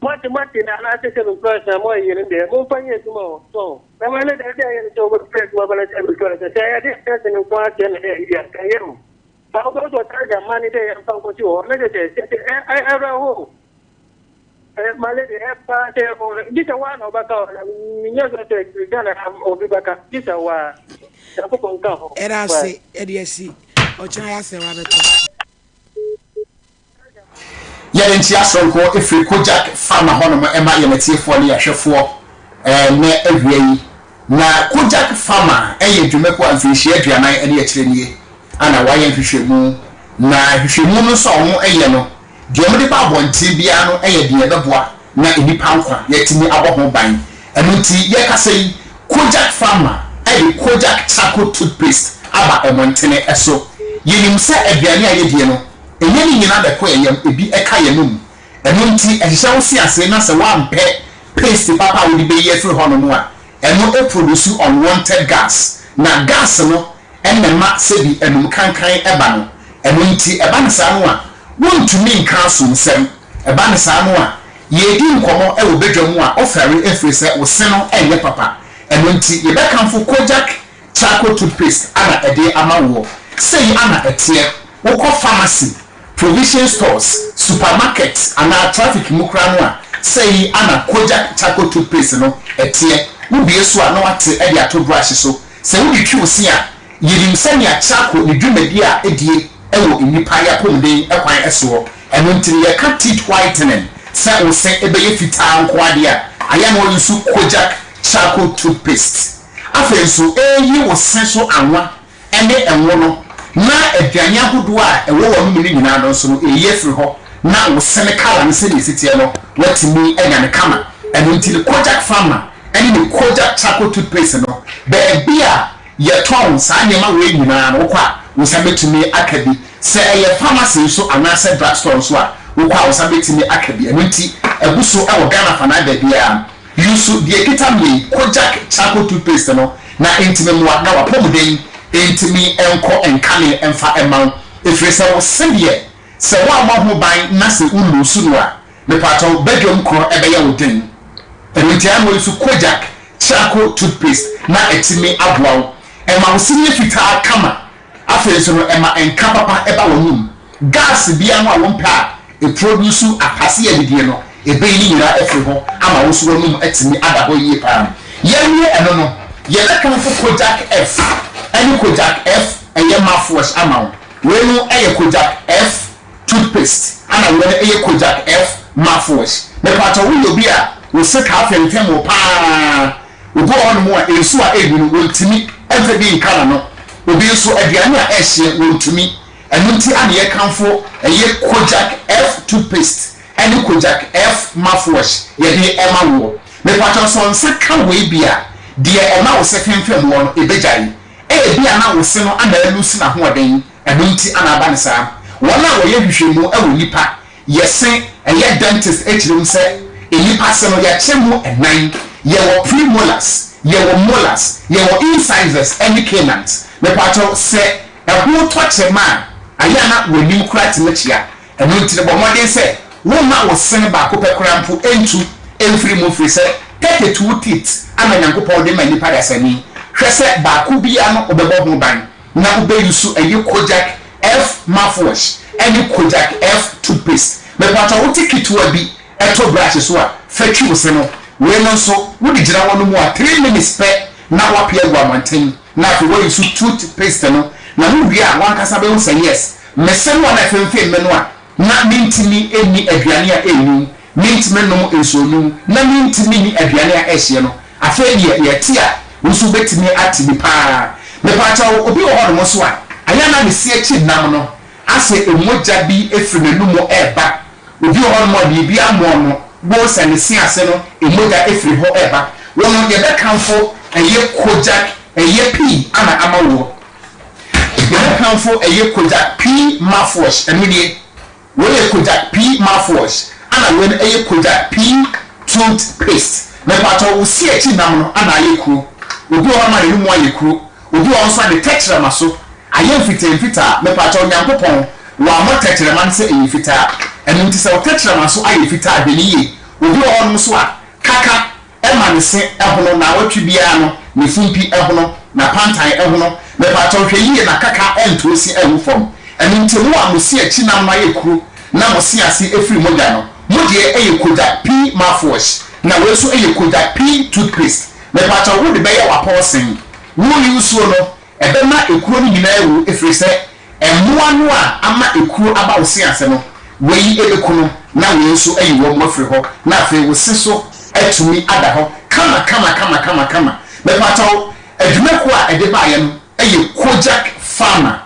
S9: Mo ate mo ate na anaasɛ sɛ mi kura sɛ mo yɛ ne deɛ mo nfa nyɛ adwuma o so na mo ne deɛ ɛyɛ ne sɛ wɔbɛ fɛ adwuma bɛlɛ sɛ mi kura sɛ sɛ yɛ de sɛ ne nko aseɛ na ɛyɛ yɛ ɛyɛ o. Ba wo bɛ sɔ taa ma ne dɛ yɛ nfa nkosi hɔ ne de sɛ sɛ ɛ ɛ ɛrɛ hɔ. Male de ɛba sɛ gye sɛ waa na ɔbɛka hɔ na menyɛ sɛ sɛ Ghana ha obi bɛka gye sɛ waa Nyankopɔn nka ho.
S1: Ɛda ase ɛde asi ɔkyena yɛ asɛ wabɛtɔ.
S18: Yɛde nkyea soronko firi Kojak Pharma hɔnom ma yɛn atiefoɔ ne yɛn ahwɛfoɔ ɛnnɛ awia yi. Na Kojak Pharma yɛ dwumakuo a mfirinhyia 40 ne akyire nie na wɔayɛ nhwehwɛmu. Na nhwehwɛmu no nso a wɔyɛ no, Deɛ wɔde ba abɔnten biara no yɛ deɛ ɛbɛboa na nnipa nkwa yɛatumi abɔ ho ban. Ɛno nti yɛrekasa yi, Kojak Pharma de Kojak Charcoal Toothpaste aba mmɔntene so. Yɛnim sɛ aduane a yɛdie no, ɛnyɛ ne nyinaa na ɛkɔ yɛn yam, ebi ka yɛn anom. Ɛno nti ɛhyehyɛ wo se ase na sɛ woampɛ paste papa a wode bɛyi afiri hɔnom a, ɛno produce unwanted gas. Na gas no na ɛma sɛbi anum kankan ba no. Ɛno nti ɛba no saa no a, wontumi nka asomsɛm. Ɛba no saa no a, yɛredi nkɔmmɔ wɔ badwa mu a, wofɛre ɛfiri sɛ wo se no nyɛ papa. Ɛno nti yɛbɛkamfo Kojak Charcoal Toothpaste ana ɛde ama woɔ. Sei ana ɛteɛ, wokɔ pharmacy, provision stores, supermarket anaa traffic mu koraa no a, sei ana Kojak Charcoal Toothpaste no ɛteɛ. Wobue so a na woate de ato brush so. Sɛ wode twi wo se a, yenim sɛnea charcoal ne dwumadi a edie wɔ nnipa y'apomuden kwan soɔ. Ɛno nti no yɛka teeth whitening, sɛ wo se bɛyɛ fitaa nko ara deɛ a, ayɛ a na wa use Kojak charcoal toothpaste. Afei nso ɛreyi wo se so anwa ne ngo no, na aduane ahodoɔ a ɛwɔ w'anomu no nyinaa no nso no ɛreyi afiri hɔ na wo se no colour no sɛdeɛ ɛsi teɛ no woatumi anya no kama. Ɛno nti no Kojak Pharma ne ne Kojak charcoal toothpaste no, baabi a yɛtɔn saa nneɛma wei nyinaa no, wokɔ a, wo nsa bɛtumi aka bi. Sɛ ɛyɛ pharmacy nso anaasɛ drug store nso a, wokɔ a, wo nsa bɛtumi aka bi. Ɛno nti, abu so wɔ Ghana afanaa baabiara. Use deɛ ɛkita me yi, Kojak charcoal toothpaste no, na ɛntumi mmoa na w'apɔmuden ntumi nkɔ nkane mfa mma wo. Ɛfiri sɛ wo se deɛ, sɛ woammɔ ho ban na sɛ wo lose no a, Mepakyɛw, badwam korɔ ɛbɛyɛ wo den. Ɛno nti ara na wɔyi so Kojak charcoal toothpaste na atumi aboa wo. Ɛma wo se no yɛ fitaa kama. Afei nso no ɛma nka papa ba w'anom. Gas biara no a wompɛ a ɛproduce apase adidie no, ɛbɛyi ne nyinaa afiri hɔ ama wo nso w'anom atumi ada hɔ yie paa. Yɛawie ɛno no, yɛbɛkamfo Kojak F ɛne Kojak F ɛyɛ mouthwash ama wo. Wei no yɛ Kojak F toothpaste ana wei no ɛyɛ Kojak F mouthwash. Mepakyɛw woyɛ obi a wo se taa fɛmfɛm wo paa? Obi wɔ hɔnom a nsu a ɛnwunu wɔntumi mfa bi nka n'ano. Obi nso aduane a ɛhyeɛ wɔntumi. Ɛno nti ana yɛkamfo ɛyɛ Kojak F toothpaste ɛne Kojak F mouthwash yɛde ɛma woɔ. Mepakyɛw sɛ nsa ka wei bi a deɛ ɛma wo se fɛmfɛm woɔ no ɛbɛgyae. Ebia na wo se no ana alusi n'ahoɔden, ɛno nti ana aba no saa. Wɔn a wɔyɛ nhwehwɛmu wɔ nnipa yɛ se ɛyɛ dentist kyerɛ mu sɛ nnipa se no yɛkyɛ mu nnan, yɛwɔ premolars, yɛwɔ molars, yɛwɔ incisors ne canines. Mepakyɛw sɛ ɛho tɔ kyɛm a, ayɛ a na w'anim koraa tumi kyea. Ɛno nti no, bɔ mmɔden sɛ womma wo sene baako pɛ koraa mpo ntu mfiri mu, ɛfiri sɛ 32 teeth na Nyankopɔn de ma nnipa dasani. Hwɛ sɛ baako biara no wobɛbɔ ho ban na wobɛ use ɛyɛ Kojak F mouthwash ɛne Kojak F toothpaste. Mepakyɛw wote ketewa bi to brush so a fa twi wo se no. Wei no nso wode gyina hɔ no mu a three minutes pɛ na woapue agu abɔnten na afei woa use toothpaste no na wo wie a wankasa bɛhu sɛ yes me se no a na ɛfemfem me no a na mentumi nni aduane a ɛnwu, mentumi nnom nsuonwunu, na mentumi nni aduane a ɛhyeɛ no, afei deɛ yɛte a, wo nso wobɛtumi ate bi pa ara. Mepaakyɛw, obi wɔ hɔnom nso a, ayɛ a na ne se akyi nam no asɛ mogya bi firi n'anomu reba. Obi wɔ hɔnom a biribi amoa no, wobɛhu sɛ ne se ase no mogya firi hɔ reba. Wo no, yɛbɛkamfo ɛyɛ Kojak, ɛyɛ pii ana ama woɔ. Yɛbɛkamfo ɛyɛ Kojak P mouthwash, ɛno nie. Wei yɛ Kojak P mouthwash, ɛna wei no ɛyɛ Kojak P tooth paste. Mepakyɛw, wo se akyi nam no ana ayɛ kuro? Obi wɔ hɔ nom a n'anomu ayɛ kuro, obi wɔ hɔ nso a ne tɛkyerɛma so ayɛ mfitaa mfitaa. Mepakyɛw, Nyankopɔn wammɔ tɛkyerɛma no sɛ ɛyɛ fitaa. Ɛno nti sɛ wo tɛkyerɛma so ayɛ fitaa a, hwɛ no yie. Obi wɔ hɔnom nso a, kaka Ɛma ne se hono, naawɔtwe biara no ne fumpi hono, n'apantan hono. Mepakyɛw hwɛ yie na kaka antu ose angu fam. Ɛno nti mo a mo se akyi nam no ayɛ kuru na mo se ase firi mogya no, mo deɛ yɛ Kojak P mouthwash na wei nso yɛ Kojak P toothpaste. Mepakyɛw wode bɛyɛ w'apɔɔsen. Wo use no Ɛbɛma ekuro no nyinaa awu, ɛfiri sɛ mmoa no a ama ekuro aba wo se ase no, wei bɛku no na wei nso ayi wɔn afiri hɔ, na afei wo se so atumi ada hɔ kama kama kama kama kama. Mepakyɛw, adwumakuo a ɛde baeɛ no yɛ Kojak Pharma,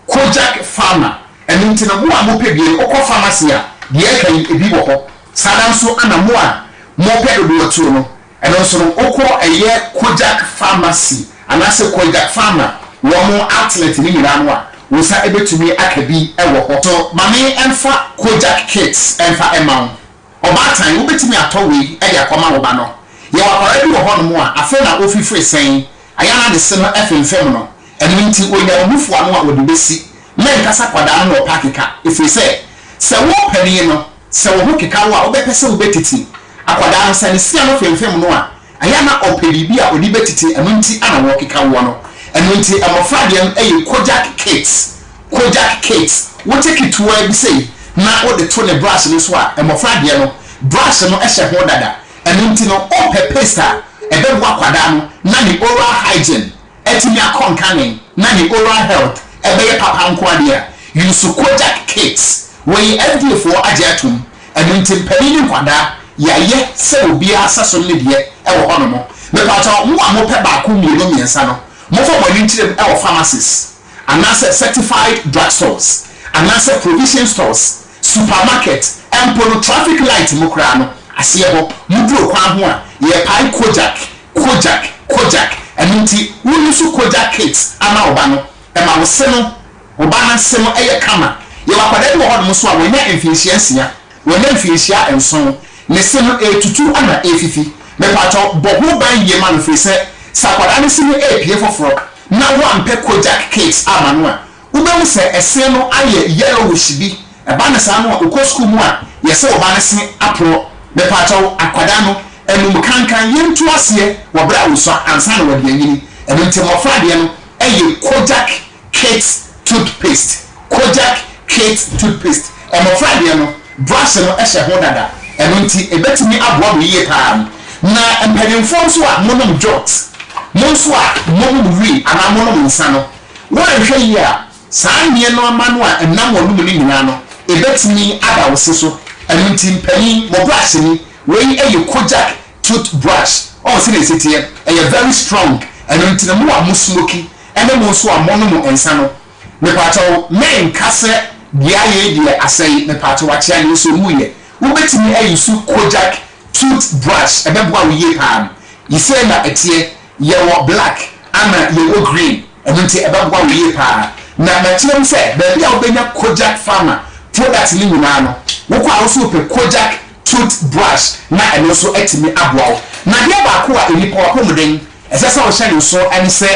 S18: Kojak Pharma. Ɛno nti no, mo a mopɛ bi no, wokɔ pharmacy a, deɛ ɛka yi, ebi wɔ hɔ. Saa ara nso na mo a mopɛ dodoɔ tuo no, Ɛno nso no wokɔ ɛyɛ Kojak Pharmacy anaasɛ Kojak Pharma wɔn outlet no nyinaa no a, wo nsa bɛtumi aka bi wɔ hɔ. So ma me mfa Kojak Kids mfa mma wo. Ɔbaatan, wobɛtumi atɔ wei de akɔma wo ba no. Yɛwɔ akwadaa bi wɔ hɔnom a, afei na ɔrefifiri sɛn, ayɛ a na ne se no femfem no, ɛno nti ɔnya wo nufu ano a ɔde bɛsi. Mɛnkasa akwadaa no na ɔpɛ akeka, ɛfiri sɛ, sɛ wo panin no, Sɛ wo ho keka wo a, wobɛpɛ sɛ wobɛtiti akwadaa no. Sɛ ne sea no femfem no a, ɛyɛ a na ɔpɛ biribi a ɔde bɛtiti, ɛno nti na wɔkeka woɔ no. Ɛno nti mmɔfra deɛ no yɛ Kojak Kids. Kojak Kids. Wote ketewaa bi sei na wode to ne brush no so a, mmɔfra deɛ no, brush no hyɛ ho dada. Ɛno nti no, wopɛ paste a ɛbɛboa akwadaa no na ne oral hygiene atumi akɔ nkane na ne oral health ɛbɛyɛ papa nko ara deɛ a, use Kojak Kids. Wei FDA foɔ agye atom, ɛno nti mpanin ne nkwadaa yɛayɛ sɛ obiara sɛso ne deɛ ɛwɔ hɔ nom. Mepakyɛw mo a mopɛ baako mmienu mmiɛnsa no, momfa mo ani nkyerɛ mu ɛwɔ pharmacies anaasɛ certified drug stores anaasɛ provision stores, supermarket, mpo no traffic light mu koraa no aseɛ hɔ, moduru kwan ho a yɛrepae Kojak Kojak, Kojak, ɛno nti wo use Kojak kits ama wo ba no, ɛma wo se no, wo ba no se no yɛ kama. Yɛwɔ akwadaa bi wɔ hɔnom nso a wanya mfinhyia nsia, wanya mfinhyia nson, ne se no ɛretutu na ɛrefifi. Mepakyɛw, bɔ ho ban yie ma no firi sɛ, sɛ akwadaa no se no repue foforɔ na woampɛ Kojak kits amma no a, Wobɛhu sɛ ɛse no ayɛ yellowish bi, ɛba no saa no a wokɔ sukuu mu a yɛse wo ba no se aporɔ. Mepaakyɛw akwadaa no anum kankan yɛntu aseɛ wɔ berɛ a ɔsua ansa na wɔde anyini. Ɛno nti mmɔfra deɛ no yɛ Kojak Kids toothpaste, Kojak Kids toothpaste. Mmɔfra deɛ no brush no hyɛ ho dada, ɛno nti ɛbɛtumi aboa mo yie pa ara. Na mpanimfoɔ nso a monom jot, mo nso a monom wii anaa monom nsa no, Woanhwɛ yie a, saa nneɛma no a ɛnam w'anom no nyinaa no, ɛbɛtumi aba wo se so. Ɛno nti mpanin, mo brush ni, wei yɛ Kojak tooth brush. Woahu sɛdeɛ ɛsi teɛ? Ɛyɛ very strong. Ɛno nti no, mo a mo smoki ne mo nso a monom nsa no, mepaakyɛw, menka sɛ deɛ ayɛ yi deɛ asɛe, mepaakyɛw akyea nanso ɛwuiɛ. Wobɛtumi ayi so Kojak tooth brush, ɛbɛboa wo yie paa. Yi sei na ɛteɛ. Yɛwɔ black ana yɛwɔ green, ɛno nti ɛbɛboa wo yie paa. Na makyerɛ mu sɛ baabi a wobɛnya Kojak Pharma product no nyinaa no, wokɔ a wo nso wopɛ Kojak tooth brush na ɛno nso atumi aboa wo. Na adeɛ baako a nnipa w'apɔmuden ɛsɛ sɛ wohyɛ no nso ne sɛ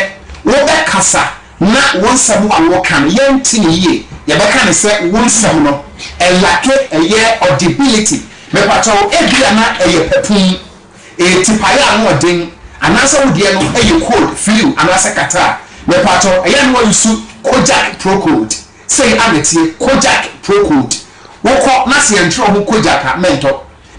S18: wobɛkasa na wo nsɛm a woka no yɛnte no yie, yɛbɛka no sɛ wo nsɛm no ɛlacke ɛyɛ audibility. Mepakyɛw ebia na ɛyɛ papum. Ɛyɛ tipaeɛ a ano ɔden. anaasɛ wo deɛ no yɛ cold, flu anaasɛ catarrh a, mepaatɔ ɛyɛ a na wa use Kojak Procold. Sei a na ɛteɛ, Kojak Procold. Wokɔ na sɛ yɛntwerɛ ho Kojak a, mɛntɔ.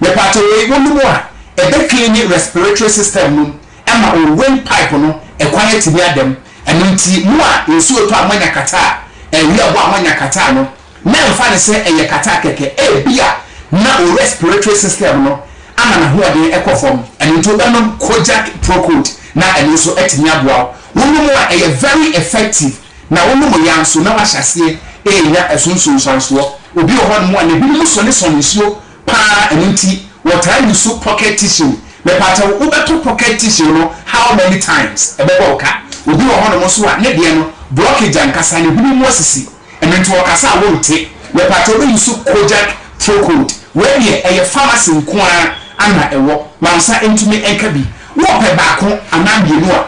S18: Mepaatɔ wei wonom a, ɛbɛ cleane respiratory system no mu ma wo wind pipe no ɛkwan atumi ada mu. Ɛno nti mo a nsuo tɔ a moanya catarrh, awia bɔ a moanya catarrh no, Mɛmfa no sɛ ɛyɛ catarrh kɛkɛ, ebia na wo respiratory system no ama n'ahoɔden kɔ fam, ɛno nti wobɛnom Kojak Procold na ɛno nso atumi aboa wo. Wonom a ɛyɛ very effective na wonom ya nso na woahyɛ aseɛ renya ɛso nsunsuansoɔ. Obi wɔ hɔnom a ne hwene mu sɔnesɔne nsuo pa ara ɛno nti wɔtaa use pocket tissue. Mepaakyɛw wobɛtɔ pocket tissue no how many times? Ɛbɛbɔ wo ka. Obi wɔ hɔnom nso a ne deɛ no blockage ankasa ne hwene mu asisi. Ɛno nti ɔkasa a wonte. Mepakyɛw wobɛ use Kojak Procold. Wei deɛ ɛyɛ pharmacy nko ara na ɛwɔ. Mansa ntumi nka bi. Wopɛ baako anaa mmienu a,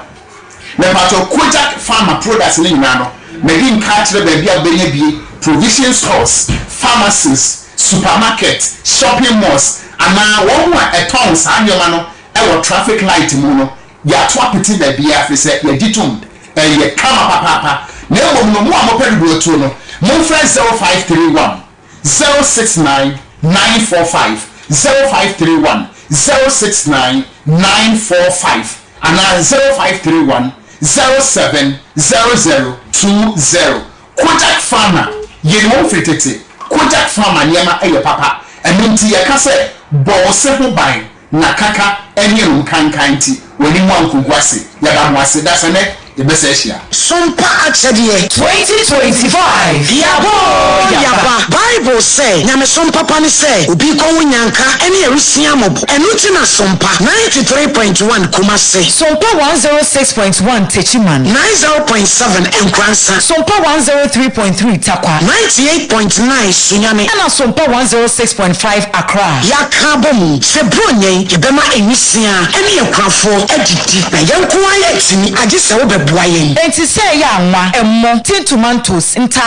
S18: mepakyɛw Kojak Pharma products no nyinaa no, madi nka akyerɛ baabi a wobɛnya bi, provision stores, pharmacies, supermarket, shopping malls, anaa wɔn a ɛtɔn saa nneɛma no wɔ traffic light mu no. Yɛato apete baabiara ɛfiri sɛ yɛgye tom. Ɛyɛ kama papaapa. Na mmom no, mo a mopɛ dodoɔ tuo no, momfrɛ 0531 069 945, 0531 069 945 anaa 0531 07 0020. Kojak Pharma, yɛnim wɔn firi tete. Kojak Pharma nneɛma yɛ papa. Ɛno nti yɛka sɛ, bɔ wo se ho ban. Na kaka ne anom kankan nti w'anim ankogu ase. Yɛda mo ase. Dasɛnɛ yɛbɛsan ahyia.
S19: Sompa akyɛdeɛ.
S4: 2025
S19: Yaba oo
S4: Yaba.
S19: yaba. Bible sɛ, Nyamesom papa ne sɛ obi kɔ wo nyanka ne awisia mmɔbɔ. Ɛno nti na Sompa 93.1 Kumasi.
S4: Sompa 106.1 Techiman.
S19: 90.7 Nkoransa.
S4: Sompa 103.3 Tarkwa.
S19: 98.9 Sunyani.
S4: Ɛna Sompa 106.5 Accra.
S19: Yɛaka abɔ mu sɛ Buronya yi, yɛbɛma nwisiaa ne akuafoɔ adidi, na yɛn nko ara yɛntumi, agye sɛ wobɛboa yɛn.
S4: Enti sɛ ɛyɛ anwa, ɛmo, tin tomatoes, nta.